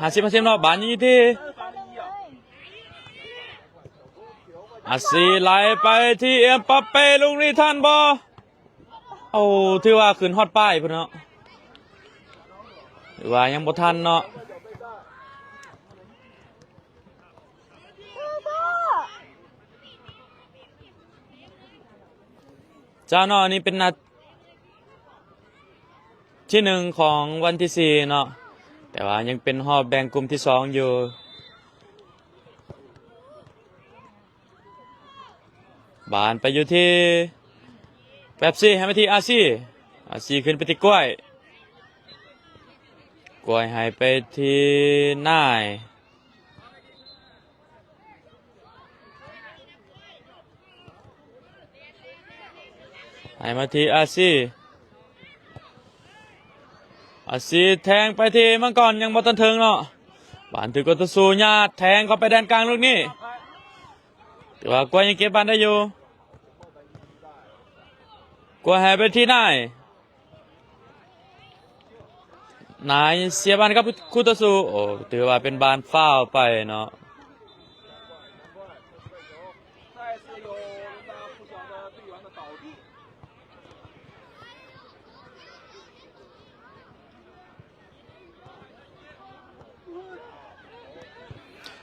ຫ້າສິບຫ້າສິບເນາະ. ບານຢູ່ທີ່ ອາຊີໄຫຼໄປທີ່ເອັມບາເປ ລູກນີ້ທັນບໍ່? ໂອ້ ຖືວ່າຂຶ້ນຮອດປ້າຍພຸ້ນເນາະ ຫຼືວ່າຍັງບໍ່ທັນເນາະ. ເຈົ້າເນາະ ອັນນີ້ເປັນນັດທີໜຶ່ງຂອງວັນທີສີ່ເນາະ ແຕ່ວ່າຍັງເປັນຮອບແບ່ງກຸ່ມທີສອງຢູ່. ບານໄປຢູ່ທີ່ເປັບຊີ ໃຫ້ມາທີ່ອາຊີ ອາຊີຂຶ້ນໄປທີ່ກ້ວຍ ກ້ວຍໃຫ້ໄປທີ່ນາຍ ໃຫ້ມາທີ່ອາຊີ ອາຊີແທງໄປທີ່ມັງກອນ ຍັງບໍ່ທັນເຖິງເນາະ. ບານຖືກກໍຕົວສູ້ຍາດແທງເຂົ້າໄປແດນກາງລູກນີ້ ແຕ່ວ່າກ້ວຍຍັງເກັບບານໄດ້ຢູ່ ກ້ວຍໃຫ້ໄປທີ່ນາຍ ນາຍເສຍບານກັບຄູ່ຕໍ່ສູ້. ໂອ້ ຖືວ່າເປັນບານຟາວໄປເນາະ.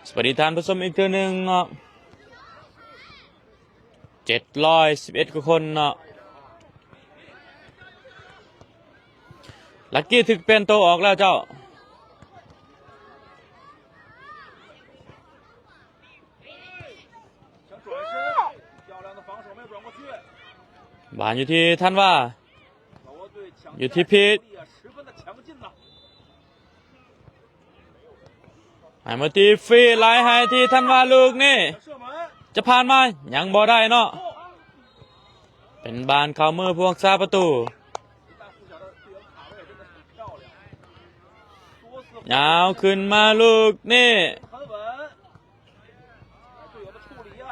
ສະບາຍດີທ່ານຜູ້ຊົມອີກເທື່ອໜຶ່ງເນາະ. ເຈັດຮ້ອຍສິບເອັດກວ່າຄົນເນາະ. ລັກກີ້ຖືກປ່ຽນໂຕອອກແລ້ວເຈົ້າ. ບານຢູ່ທີ່ທັນວາ ຢູ່ທີ່ພີດ ໃຫ້ມາທີ່ຟີ ໄຫຼໃຫ້ທີ່ທັນວາ ລູກນີ້ຈະຜ່ານມາ ຍັງບໍ່ໄດ້ເນາະ. ເປັນບານເຂົ້າມືຜູ້ຮັກສາປະຕູ ຍາວຂຶ້ນມາລູກນີ້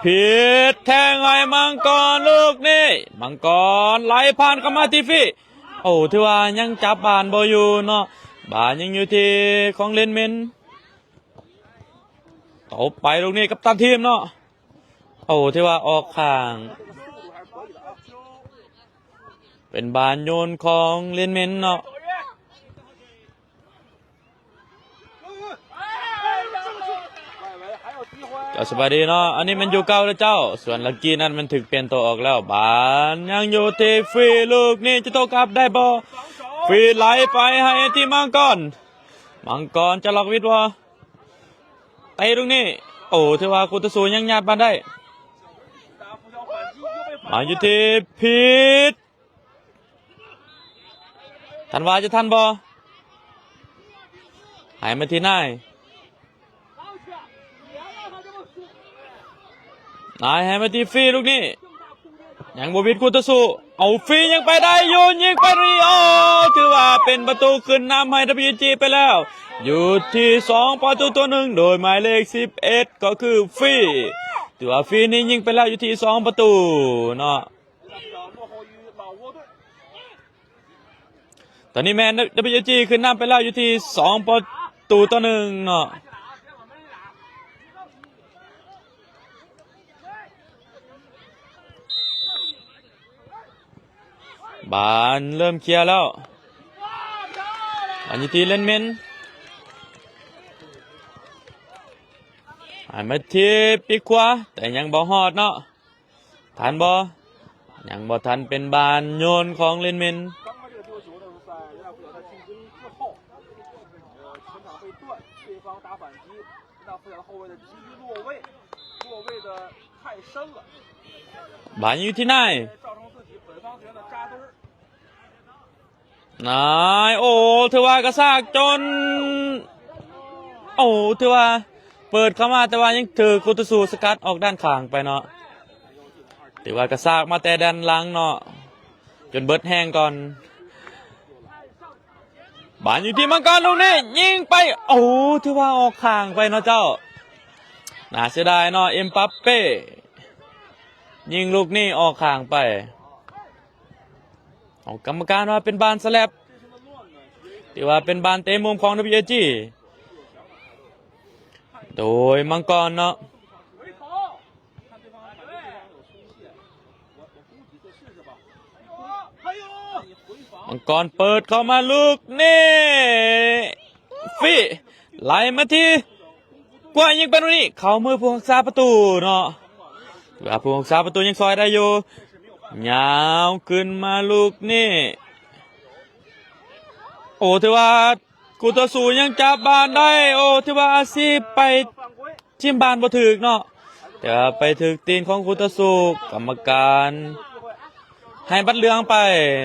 ຜິດແທງໃຫ້ມັງກອນລູກນີ້ ມັງກອນໄຫຼຜ່ານເຂົ້າມາທີ່ຟຣີ ໂອ້ ຖືວ່າຍັງຈັບບານບໍ່ຢູ່ເນາະ ບານຍັງຢູ່ທີ່ຂອງເລນເມັນ ຕົບໄປລູກນີ້ກັບຕັນທີມເນາະ ໂອ້ ຖືວ່າອອກຂ້າງ ເປັນບານໂຍນຂອງເລນເມັນເນາະ. ເຈົ້າສະບາຍດີເນາະ ອັນນີ້ແມ່ນຢູ່ເກົ່າເດີເຈົ້າ ສ່ວນລັກກີ້ນັ້ນມັນຖືກປ່ຽນໂຕອອກແລ້ວ ບານຍັງຢູ່ທີ່ຟຣີ ລູກນີ້ຈະໂຕ້ກັບໄດ້ບໍ່ ຟຣີໄຫຼໄປໃຫ້ທີ່ມັງກອນ ມັງກອນຈະລັອກວິດບໍ່ ເຕະລູກນີ້ ໂອ້ ຖືວ່າຄູ່ຕໍ່ສູ້ຍັງຍາດບານໄດ້ ມາຢູ່ທີ່ພີດ ທັນວາຈະທັນບໍ່ ໃຫ້ມາທີ່ນາຍ ນາຍໃຫ້ມາທີ່ຟຣີລູກນີ້ ຍັງບໍ່ບິດຄູ່ຕໍ່ສູ້ ເອົາຟຣີຍັງໄປໄດ້ຢູ່ ຍິງໄປນີ້ ໂອ້ ຖືວ່າເປັນປະຕູຂຶ້ນນຳໃຫ້ WG ໄປແລ້ວ ຢູ່ທີ່ສອງປະຕູຕໍ່ໜຶ່ງ ໂດຍໝາຍເລກສິບເອັດ ກໍຄືຟຣີ ຖືວ່າຟຣີນີ້ຍິງໄປແລ້ວຢູ່ທີ່ສອງປະຕູເນາະ. ຕອນນີ້ແມ່ນ WG ຂຶ້ນນຳໄປແລ້ວຢູ່ທີ່ສອງປະຕູຕໍ່ໜຶ່ງເນາະ ບານເລີ່ມເຄຍແລ້ວ ບານຢູ່ທີ່ເລນເມັນ ໃຫ້ມາທີ່ປີກຂວາ ແຕ່ຍັງບໍ່ຮອດເນາະ. ທັນບໍ່? ຍັງບໍ່ທັນ ເປັນບານໂຍນຂອງເລນເມັນ ບານຢູ່ທີ່ນາຍ ນາຍ ໂອ້ ຖືວ່າກະຊາກຈົນ ໂອ້ ຖືວ່າເປີດເຂົ້າມາ ແຕ່ວ່າຍັງຖືກຄູ່ຕໍ່ສູ້ສະກັດອອກດ້ານຂ້າງໄປເນາະ ຖືວ່າກະຊາກມາແຕ່ດ້ານຫຼັງເນາະ ຈົນເບິດແຮງກ່ອນ ບານຢູ່ທີ່ມັງກອນລູກນີ້ ຍິງໄປ ໂອ້ ຖືວ່າອອກຂ້າງໄປເນາະເຈົ້າ ໜ້າເສຍດາຍເນາະ ເອັມປັບເປ້ ຍິງລູກນີ້ອອກຂ້າງໄປ ເອົາ ກຳມະການວ່າເປັນບານສະແລັບ ຖືວ່າເປັນບານເຕະມຸມຂອງ WAG ໂດຍມັງກອນເນາະ ມັງກອນເປີດເຂົ້າມາລູກນີ້ ຟຣີ ໄລ່ມາທີ່ ກວາງຍິງໄປລູກນີ້ ເຂົ້າມືຜູ້ຮັກສາປະຕູເນາະ ຖືວ່າຜູ້ຮັກສາປະຕູຍັງຊ່ອຍໄດ້ຢູ່ ຍາວຂຶ້ນມາລູກນີ້ ໂອ້ ຖືວ່າຄູ່ຕໍ່ສູ້ຍັງຈັບບານໄດ້ ໂອ້ ຖືວ່າອາຊີໄປ ຖິ້ມບານບໍ່ຖືກເນາະ ແຕ່ວ່າໄປຖືກຕີນຂອງຄູ່ຕໍ່ສູ້ ກຳມະການໃຫ້ບັດເຫຼືອງໄປ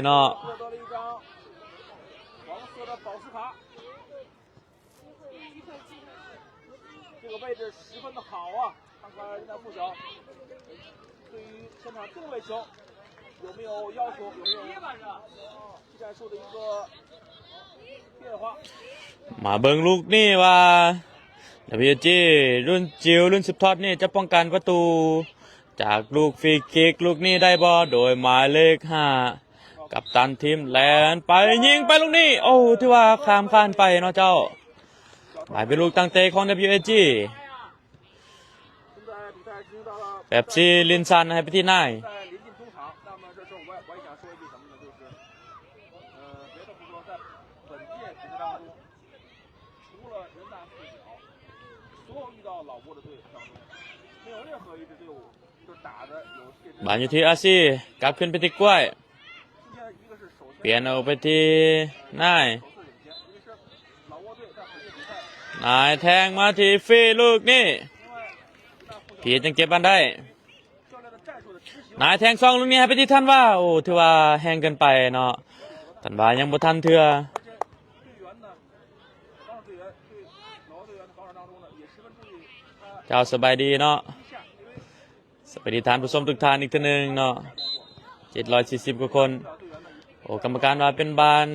ເນາະ 这个位置十分的好啊，看看人家付小对于前场定位球有没有要求，有没有技战术的一个变化。 ມາເບິ່ງລູກນີ້ວ່າ WAG ລຸ້ນຈິວ ລຸ້ນສິບທັອດນີ້ຈະປ້ອງກັນປະຕູຈາກລູກຟຣີຄິກລູກນີ້ໄດ້ບໍ່ ໂດຍໝາຍເລກຫ້າ ກັບຕັນທີມແລ່ນໄປຍິງໄປລູກນີ້ ໂອ້ ຖືວ່າຂ້າມຄານໄປເນາະເຈົ້າ ໝາຍເປັນລູກຕັ້ງເຕະຂອງ WAG ແປັບຊີລິນຊັນໃຫ້ໄປທີ່ນາຍ ບານຢູ່ທີ່ອາຊີ ກັບຄືນໄປທີ່ກ້ວຍ ປ່ຽນອອກໄປທີ່ນາຍ ນາຍແທງມາທີ່ຟຣີລູກນີ້ ພີດຍັງເກັບບານໄດ້ ນາຍແທງຊອງລູກນີ້ໃຫ້ໄປທີ່ທັນວາ ໂອ້ ຖືວ່າແຮງເກີນໄປເນາະ ທັນວາຍັງບໍ່ທັນເທື່ອ ເຈົ້າສະບາຍດີເນາະ ສະບາຍດີທ່ານຜູ້ຊົມທຸກທ່ານອີກເທື່ອໜຶ່ງເນາະ ເຈັດຮ້ອຍສີ່ສິບກວ່າຄົນ ໂອ້ ກຳມະການວ່າເປັນບານ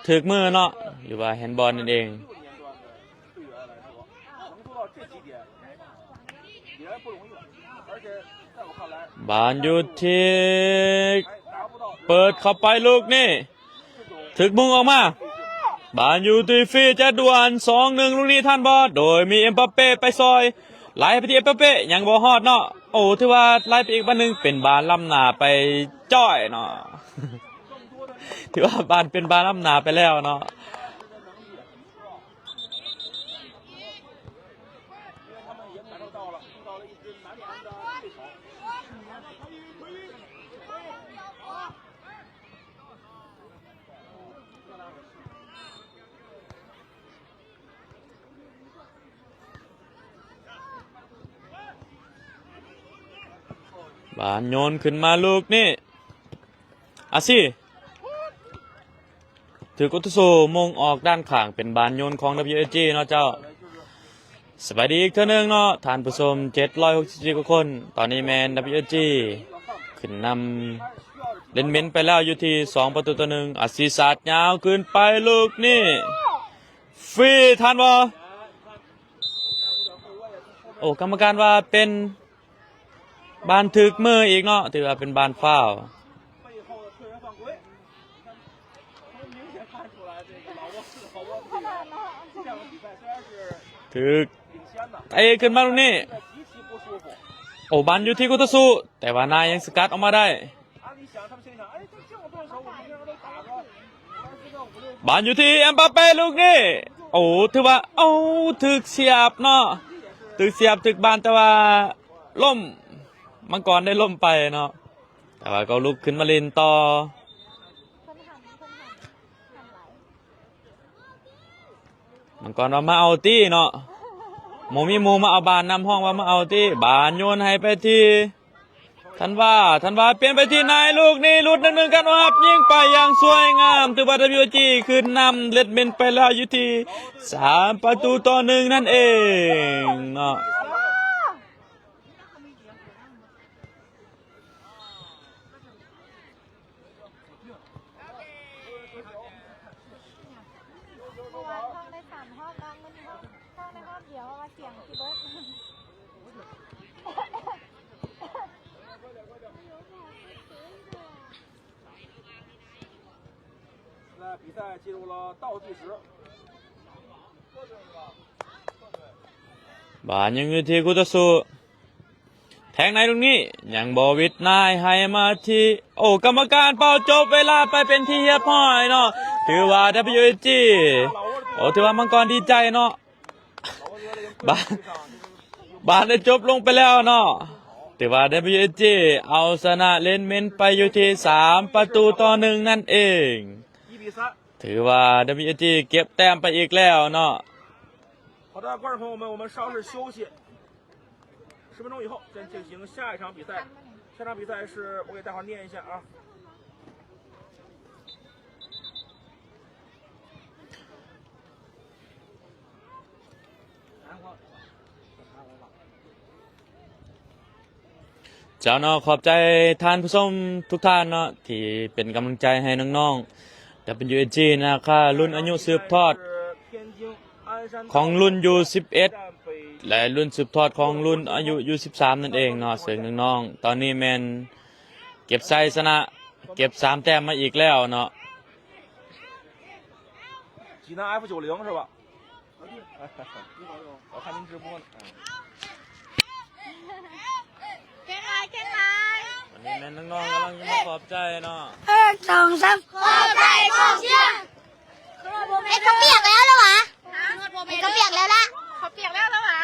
ຖືກມືເນາະ ຫຼືວ່າແຮນບອນນັ້ນເອງ. 队员来说，能做到这几点，也ບານຢູ່ທີ່ ເປີດເຂົ້າໄປລູກນີ້ ຖືກມຸງອອກມາ ບານຢູ່ທີ່ຟີແຈັດດ່ວນ ສອງໜຶ່ງ ລູກນີ້ທັນບໍ່ ໂດຍມີເອັມບາເປໄປຊ່ອຍ ໄຫຼໄປທີ່ເອັມບາເປ ຍັງບໍ່ຮອດເນາະ. ໂອ້ ຖືວ່າໄຫຼໄປອີກບານໜຶ່ງ ເປັນບານລ້ຳໜ້າໄປຈ້ອຍເນາະ ຖືວ່າບານ ເປັນບານລ້ຳໜ້າໄປແລ້ວເນາະ. ບານໂຍນຂຶ້ນມາລູກນີ້ ອາຊີ ຖືກອຸຕຸໂສມົງອອກດ້ານຂ້າງ ເປັນບານໂຍນຂອງ WSG ເນາະເຈົ້າ. ສະບາຍດີອີກເທື່ອໜຶ່ງເນາະທ່ານຜູ້ຊົມ ເຈັດຮ້ອຍຫົກສິບສີ່ກວ່າຄົນ. ຕອນນີ້ແມ່ນ WSG ຂຶ້ນນຳເລັນເມັນໄປແລ້ວຢູ່ທີ່ສອງປະຕູຕໍ່ໜຶ່ງ. ອາຊີສາດຍາວຂຶ້ນໄປລູກນີ້ ຟຣີທັນບໍ່? ໂອ້ ກຳມະການວ່າເປັນ ບານຖືກມືອີກເນາະ ຖືວ່າເປັນບານຟາວ. ຖືກເຕະຂຶ້ນມາລູກນີ້ ໂອ້ ບານຢູ່ທີ່ຄູ່ຕໍ່ສູ້ ແຕ່ວ່ານາຍຍັງສະກັດອອກມາໄດ້. ບານຢູ່ທີ່ເອັມບາເປລູກນີ້ ໂອ້ ຖືວ່າ ໂອ້ ຖືກສຽບເນາະ ຖືກສຽບ ຖືກບານ ແຕ່ວ່າລົ້ມ ມັງກອນໄດ້ລົ້ມໄປເນາະ ແຕ່ວ່າກໍລຸກຂຶ້ນມາຫຼິ້ນຕໍ່. ມັງກອນວ່າ ມາເອົາຕິເນາະ ບໍ່ມີໝູ່ມາເອົາບານນຳ ຮ້ອງວ່າ ມາເອົາຕິ. ບານໂຍນໃຫ້ໄປທີ່ ທັນວາ ທັນວາປ່ຽນໄປທີ່ນາຍ ລູກນີ້ຫຼຸດໜຶ່ງໜຶ່ງ ກັນຮັບຍິງໄປຢ່າງສວຍງາມ ຖືວ່າ WSG ຂຶ້ນນຳເລັດເມັນໄປແລ້ວຢູ່ທີ່ສາມປະຕູຕໍ່ໜຶ່ງນັ້ນເອງເນາະ. ເມື່ອວານຮ້ອງໄດ້ສາມຮອບ ບາງມື້ນີ້ຮ້ອງ ຮ້ອງໄດ້ຮອບດຽວ ເພາະວ່າສຽງຊິເບິດ. 现在比赛进入了倒计时。 ບານຍັງຢູ່ທີ່ຄູ່ຕໍ່ສູ້ ແທງໃນລູກນີ້ ຍັງບໍ່ຫວິດ ນາຍໃຫ້ມາທີ່ ໂອ້ ກຳມະການເປົ່າຈົບເວລາໄປເປັນທີ່ຮຽບຮ້ອຍເນາະ ຖືວ່າ WSG ໂອ້ ຖືວ່າມັງກອນດີໃຈເນາະ ບານ ບານໄດ້ຈົບລົງໄປແລ້ວເນາະ ຖືວ່າ WSG ເອົາຊະນະເລັນເມັນໄປຢູ່ທີ່ສາມປະຕູຕໍ່ໜຶ່ງນັ້ນເອງ ຖືວ່າ WSG ເກັບແຕ້ມໄປອີກແລ້ວເນາະ. 好的，观众朋友们，我们稍事休息，十分钟以后再进行下一场比赛。下场比赛是我给大伙儿念一下啊。 ເຈົ້າເນາະ ຂອບໃຈທ່ານຜູ້ຊົມທຸກທ່ານເນາະ ທີ່ເປັນກຳລັງໃຈໃຫ້ນ້ອງໆ WSG ນາຄາ ລຸ້ນອາຍຸສືບທອດຂອງລຸ້ນຢູສິບເອັດ ແລະ ລຸ້ນສືບທອດຂອງລຸ້ນອາຍຸຢູສິບສາມນັ້ນເອງເນາະ ເຊິ່ງນ້ອງໆ ຕອນນີ້ແມ່ນເກັບໄຊຊະນະ ເກັບສາມແຕ້ມມາອີກແລ້ວເນາະ. 济南 F九零 是吧？ 我看您直播呢。 ເກັ່ງຫຼາຍ ເກັ່ງຫຼາຍ ອັນນີ້ແມ່ນນ້ອງໆກຳລັງຈະມາຂອບໃຈເນາະ ໜຶ່ງ ສອງ ສາມ ຂອບໃຈກອງເຊຍ. ເຮັດເຂົ້າປຽກແລ້ວລະຫວາ? ເຮັດເຂົ້າປຽກແລ້ວລະ? ເຂົ້າປຽກແລ້ວລະຫວາ?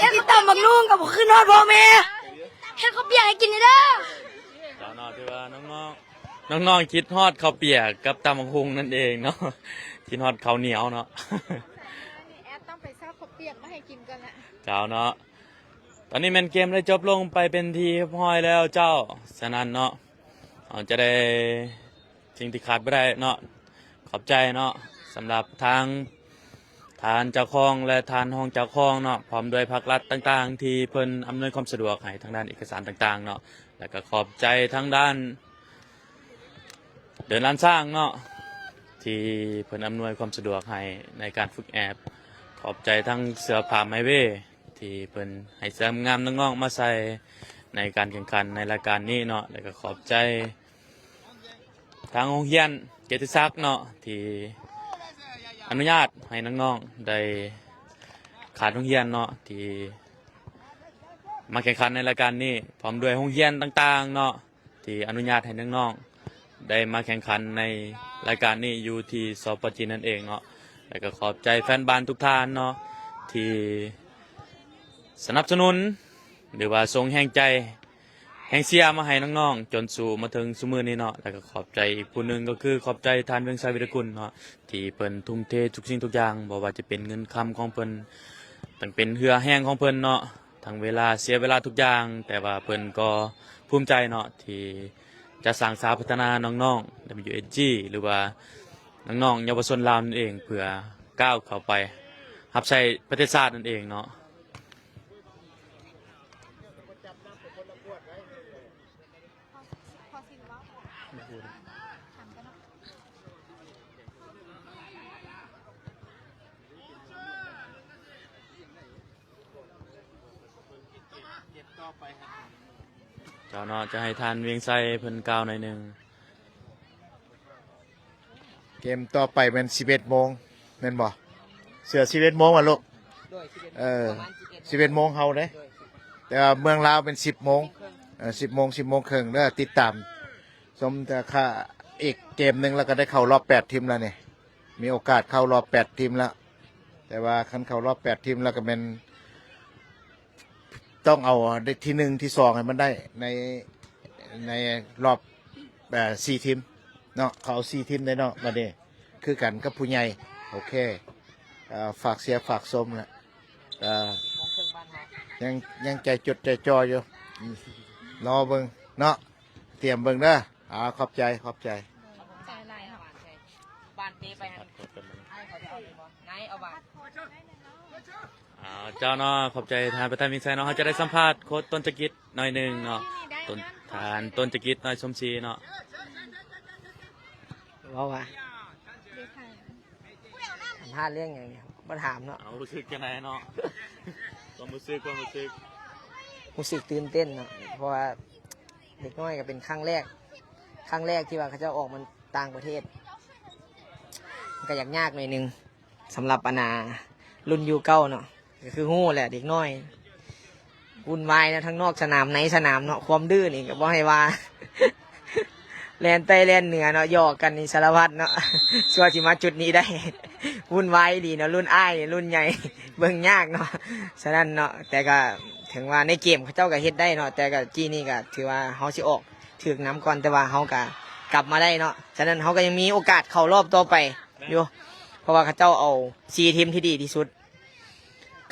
ເຮັດຕຳບັກຫຸ່ງກໍບໍ່ຄືນຮອດພໍ່ແມ່ ເຮັດເຂົ້າປຽກໃຫ້ກິນແດ່ເດີ. ເຈົ້າເນາະ ຖືວ່ານ້ອງໆ ນ້ອງໆຄິດຮອດເຂົ້າປຽກກັບຕຳບັກຫຸ່ງນັ້ນເອງເນາະ ຄິດຮອດເຂົ້າໜຽວເນາະ. ແອດຕ້ອງໄປຊອກເຂົ້າປຽກມາໃຫ້ກິນກ່ອນລະ. ເຈົ້າເນາະ ຕອນນີ້ແມ່ນເກມໄດ້ຈົບລົງໄປເປັນທີ່ຮຽບຮ້ອຍແລ້ວເຈົ້າ. ສະນັ້ນເນາະ ເຮົາຈະໄດ້ ສິ່ງທີ່ຂາດບໍ່ໄດ້ເນາະ ຂອບໃຈເນາະ ສຳລັບທາງທ່ານເຈົ້າຄອງ ແລະ ທ່ານຮອງເຈົ້າຄອງເນາະ ພ້ອມດ້ວຍພາກລັດຕ່າງໆ ທີ່ເພິ່ນອຳນວຍຄວາມສະດວກໃຫ້ທາງດ້ານເອກະສານຕ່າງໆເນາະ ແລະ ກໍຂອບໃຈທາງດ້ານເດີ່ນລ້ານຊ້າງເນາະ ທີ່ເພິ່ນອຳນວຍຄວາມສະດວກໃຫ້ໃນການຝຶກແອບ. ຂອບໃຈທັງເສື້ອຜ້າໄມເວ ທີ່ເພິ່ນໃຫ້ເສື້ອງາມນ້ອງໆມາໃສ່ ໃນການແຂ່ງຂັນໃນລາຍການນີ້ເນາະ ແລ້ວກໍຂອບໃຈທາງໂຮງຮຽນເກຍດຕິສັກເນາະ ທີ່ອະນຸຍາດໃຫ້ນ້ອງໆໄດ້ຂາດໂຮງຮຽນເນາະ ທີ່ມາແຂ່ງຂັນໃນລາຍການນີ້ ພ້ອມດ້ວຍໂຮງຮຽນຕ່າງໆເນາະ ທີ່ອະນຸຍາດໃຫ້ນ້ອງໆໄດ້ມາແຂ່ງຂັນໃນລາຍການນີ້ຢູ່ທີ່ ສປ ຈີນ ນັ້ນເອງເນາະ ແລ້ວກໍຂອບໃຈແຟນບານທຸກທ່ານເນາະ ທີ່ສະໜັບສະໜູນ ຫຼືວ່າສົ່ງແຮງໃຈ ແຮງເຊຍມາໃຫ້ນ້ອງໆ ຈົນສູ່ມາເຖິງຊຸມື້ນີ້ເນາະ ແລ້ວກໍຂອບໃຈອີກຜູ້ໜຶ່ງ ກໍຄືຂອບໃຈທ່ານ ວຽງໄຊ ວິລະກຸນເນາະ ທີ່ເພິ່ນທຸ່ມເທທຸກສິ່ງທຸກຢ່າງ ບໍ່ວ່າຈະເປັນເງິນຄຳຂອງເພິ່ນ ທັງເປັນເຫື່ອແຮງຂອງເພິ່ນເນາະ ທັງເວລາ ເສຍເວລາທຸກຢ່າງ ແຕ່ວ່າເພິ່ນກໍພູມໃຈເນາະ ທີ່ຈະສ້າງສາພັດທະນານ້ອງໆ WSG ຫຼືວ່ານ້ອງໆເຍົາວະຊົນລາວນັ້ນເອງ ເພື່ອກ້າວເຂົ້າໄປຮັບໃຊ້ປະເທດຊາດນັ້ນເອງເນາະ. ເຈົ້າເນາະ ຈະໃຫ້ທ່ານວຽງໄຊເພິ່ນກ່າວໜ້ອຍໜຶ່ງ. ເກມຕໍ່ໄປແມ່ນສິບເອັດໂມງ ແມ່ນບໍ່? ເສືອສິບເອັດໂມງຫວາລູກ? ໂດຍ ສິບເອັດ ເອີ ປະມານສິບເອັດ ສິບເອັດໂມງເຮົາເດ້ ໂດຍ ແຕ່ວ່າເມືອງລາວເປັນສິບໂມງ ສິບໂມງເຄິ່ງ ເອີ ສິບໂມງ ສິບໂມງເຄິ່ງເດີ ຕິດຕາມຊົມ ແຕ່ຄ່າອີກເກມໜຶ່ງ ແລ້ວກໍໄດ້ເຂົ້າຮອບແປດທີມແລ້ວນີ້ ມີໂອກາດເຂົ້າຮອບແປດທີມແລ້ວ ແຕ່ວ່າຄັນເຂົ້າຮອບແປດທີມແລ້ວກໍແມ່ນ ຕ້ອງເອົາໄດ້ທີໜຶ່ງທີສອງໃຫ້ມັນໄດ້ ໃນ ໃນຮອບ ເອີ ສີ່ທີມເນາະ ເຂົາເອົາສີ່ທີມໄດ້ເນາະ ບັດນີ້ຄືກັນກັບຜູ້ໃຫຍ່. ໂອເຄ ເອີ ຝາກເຊຍຝາກຊົມແຫຼະ ເອີ ຍັງ ຍັງໃຈຈົດໃຈຈ່ອຢູ່ ອືມ ລໍເບິ່ງເນາະ ຕຽມເບິ່ງເດີ. ອາ ຂອບໃຈ ຂອບໃຈ ຂອບໃຈຫຼາຍ. ບານເຕະໄປຫັ້ນ ໃຫ້ເຂົາໄດ້ເອົາແມ່ນບໍ່? ນາຍເອົາບານ. ເອົາ ເຈົ້າເນາະ ຂອບໃຈທ່ານປະທານວິໄຊເນາະ. ເຮົາຈະໄດ້ສຳພາດໂຄດຕົ້ນຈະກິດໜ້ອຍໜຶ່ງເນາະ ຕົ້ນ ທ່ານຕົ້ນຈະກິດ ນ້ອຍສົມສີເນາະ. ເວົ້າວ່າ ສຳພາດເລື່ອງຫຍັງນີ້ ບໍ່ຖາມເນາະ. ເອົາ ຮູ້ສຶກຈັ່ງໃດເນາະ? ຄວາມຮູ້ສຶກ ຄວາມຮູ້ສຶກ ຮູ້ສຶກຕື່ນເຕັ້ນເນາະ ເພາະວ່າເດັກນ້ອຍກໍເປັນຄັ້ງແລກ ຄັ້ງແລກທີ່ວ່າເຂົາເຈົ້າອອກມາຕ່າງປະເທດ ມັນກໍຢາກຍາກໜ້ອຍໜຶ່ງ. ສຳລັບອັນນ່າລຸ້ນຢູເກົ້າເນາະ ກໍຄືຮູ້ແຫຼະ ເດັກນ້ອຍວຸ່ນວາຍເນາະ ທັງນອກສະໜາມໃນສະໜາມເນາະ ຄວາມດື້ນີ້ກໍບໍ່ໃຫ້ວ່າ ແລ່ນໃຕ້ແລ່ນເໜືອເນາະ ຢອກກັນນີ້ສາລະພັດເນາະ ຊົ່ວຊິມາຈຸດນີ້ໄດ້ ວຸ່ນວາຍອີ່ຫຼີເນາະ ລຸ້ນອ້າຍລຸ້ນໃຫຍ່ ເບິ່ງຍາກເນາະ. ສະນັ້ນເນາະ ແຕ່ກໍເຖິງວ່າໃນເກມເຂົາເຈົ້າກໍເຮັດໄດ້ເນາະ ແຕ່ກໍຈີ້ນີ້ກໍຖືວ່າເຮົາຊິອອກຖືກນຳກ່ອນ ແຕ່ວ່າເຮົາກໍກັບມາໄດ້ເນາະ. ສະນັ້ນເຮົາກໍຍັງມີໂອກາດເຂົ້າຮອບຕໍ່ໄປ ຢູ່ ເພາະວ່າເຂົາເຈົ້າເອົາສີ່ທີມທີ່ດີທີ່ສຸດ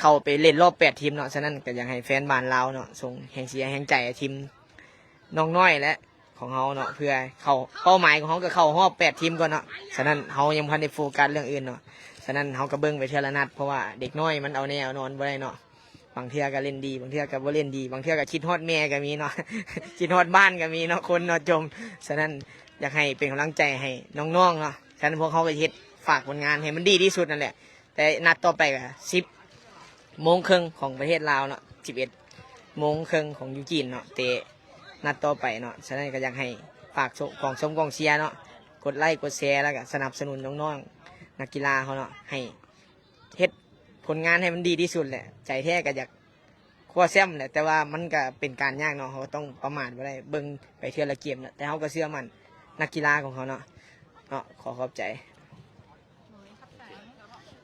ເຂົ້າໄປເລ່ນຮອບແປດທີມເນາະ. ສະນັ້ນກໍຢາກໃຫ້ແຟນບານລາວເນາະ ສົ່ງແຮງເຊຍແຮງໃຈໃຫ້ທີມນ້ອງນ້ອຍ ແລະ ຂອງເຮົາເນາະ ເພື່ອເຂົ້າ ເປົ້າໝາຍຂອງເຮົາກໍເຂົ້າຮອບແປດທີມກ່ອນເນາະ. ສະນັ້ນເຮົາຍັງບໍ່ທັນໄດ້ໂຟກັສເລື່ອງອື່ນເນາະ. ສະນັ້ນເຮົາກໍເບິ່ງໄປເທື່ອລະນັດ ເພາະວ່າເດັກນ້ອຍມັນເອົາແນ່ເອົານອນບໍ່ໄດ້ເນາະ. ບາງເທື່ອກໍຫຼິ້ນດີ ບາງເທື່ອກໍບໍ່ຫຼິ້ນດີ ບາງເທື່ອກໍຄິດຮອດແມ່ກໍມີເນາະ ຄິດຮອດບ້ານກໍມີເນາະ ຄົນເນາະຈົມ. ສະນັ້ນຢາກໃຫ້ເປັນກຳລັງໃຈໃຫ້ນ້ອງໆເນາະ. ສະນັ້ນພວກເຮົາກໍເຮັດ ຝາກຜົນງານໃຫ້ມັນດີທີ່ສຸດນັ້ນແຫຼະ. ແຕ່ນັດຕໍ່ໄປກໍສິບໂມງເຄິ່ງຂອງປະເທດລາວເນາະ ສິບເອັດໂມງເຄິ່ງຂອງຢູ່ຈີນເນາະ ເຕະນັດຕໍ່ໄປເນາະ. ສະນັ້ນກໍຢາກໃຫ້ຝາກໂຊ ກອງຊົມກອງເຊຍເນາະ ກົດໄລກົດແຊ ແລ້ວກໍສະໜັບສະໜູນນ້ອງໆນັກກິລາເຮົາເນາະ ໃຫ້ ເຮັດຜົນງານໃຫ້ມັນດີທີ່ສຸດແຫຼະ. ໃຈແທ້ກໍຢາກຄວ້າແຊ້ມແຫຼະ ແຕ່ວ່າມັນກໍເປັນການຍາກເນາະ ເຮົາກໍຕ້ອງປະໝາດບໍ່ໄດ້ ເບິ່ງໄປເທື່ອລະເກມແຫຼະ. ແຕ່ເຮົາກໍເຊື່ອໝັ້ນນັກກິລາຂອງເຮົາເນາະ ເນາະ. ຂໍຂອບໃຈ.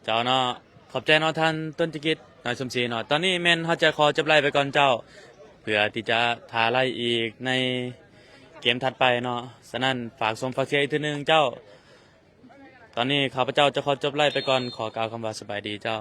ເຈົ້າເນາະ ຂອບໃຈເນາະ ທ່ານຕົ້ນຈະກິດ ນ້ອຍສົມສີເນາະ. ຕອນນີ້ແມ່ນເຮົາຈະຂໍຈົບໄລໄປກ່ອນເຈົ້າ ເພື່ອທີ່ຈະຖ້າໄລອີກໃນເກມຖັດໄປເນາະ. ສະນັ້ນຝາກຊົມຝາກເຊຍອີກເທື່ອໜຶ່ງເຈົ້າ. ຕອນນີ້ຂ້າພະເຈົ້າຈະຂໍຈົບໄລໄປກ່ອນ ຂໍກ່າວຄຳວ່າສະບາຍດີເຈົ້າ.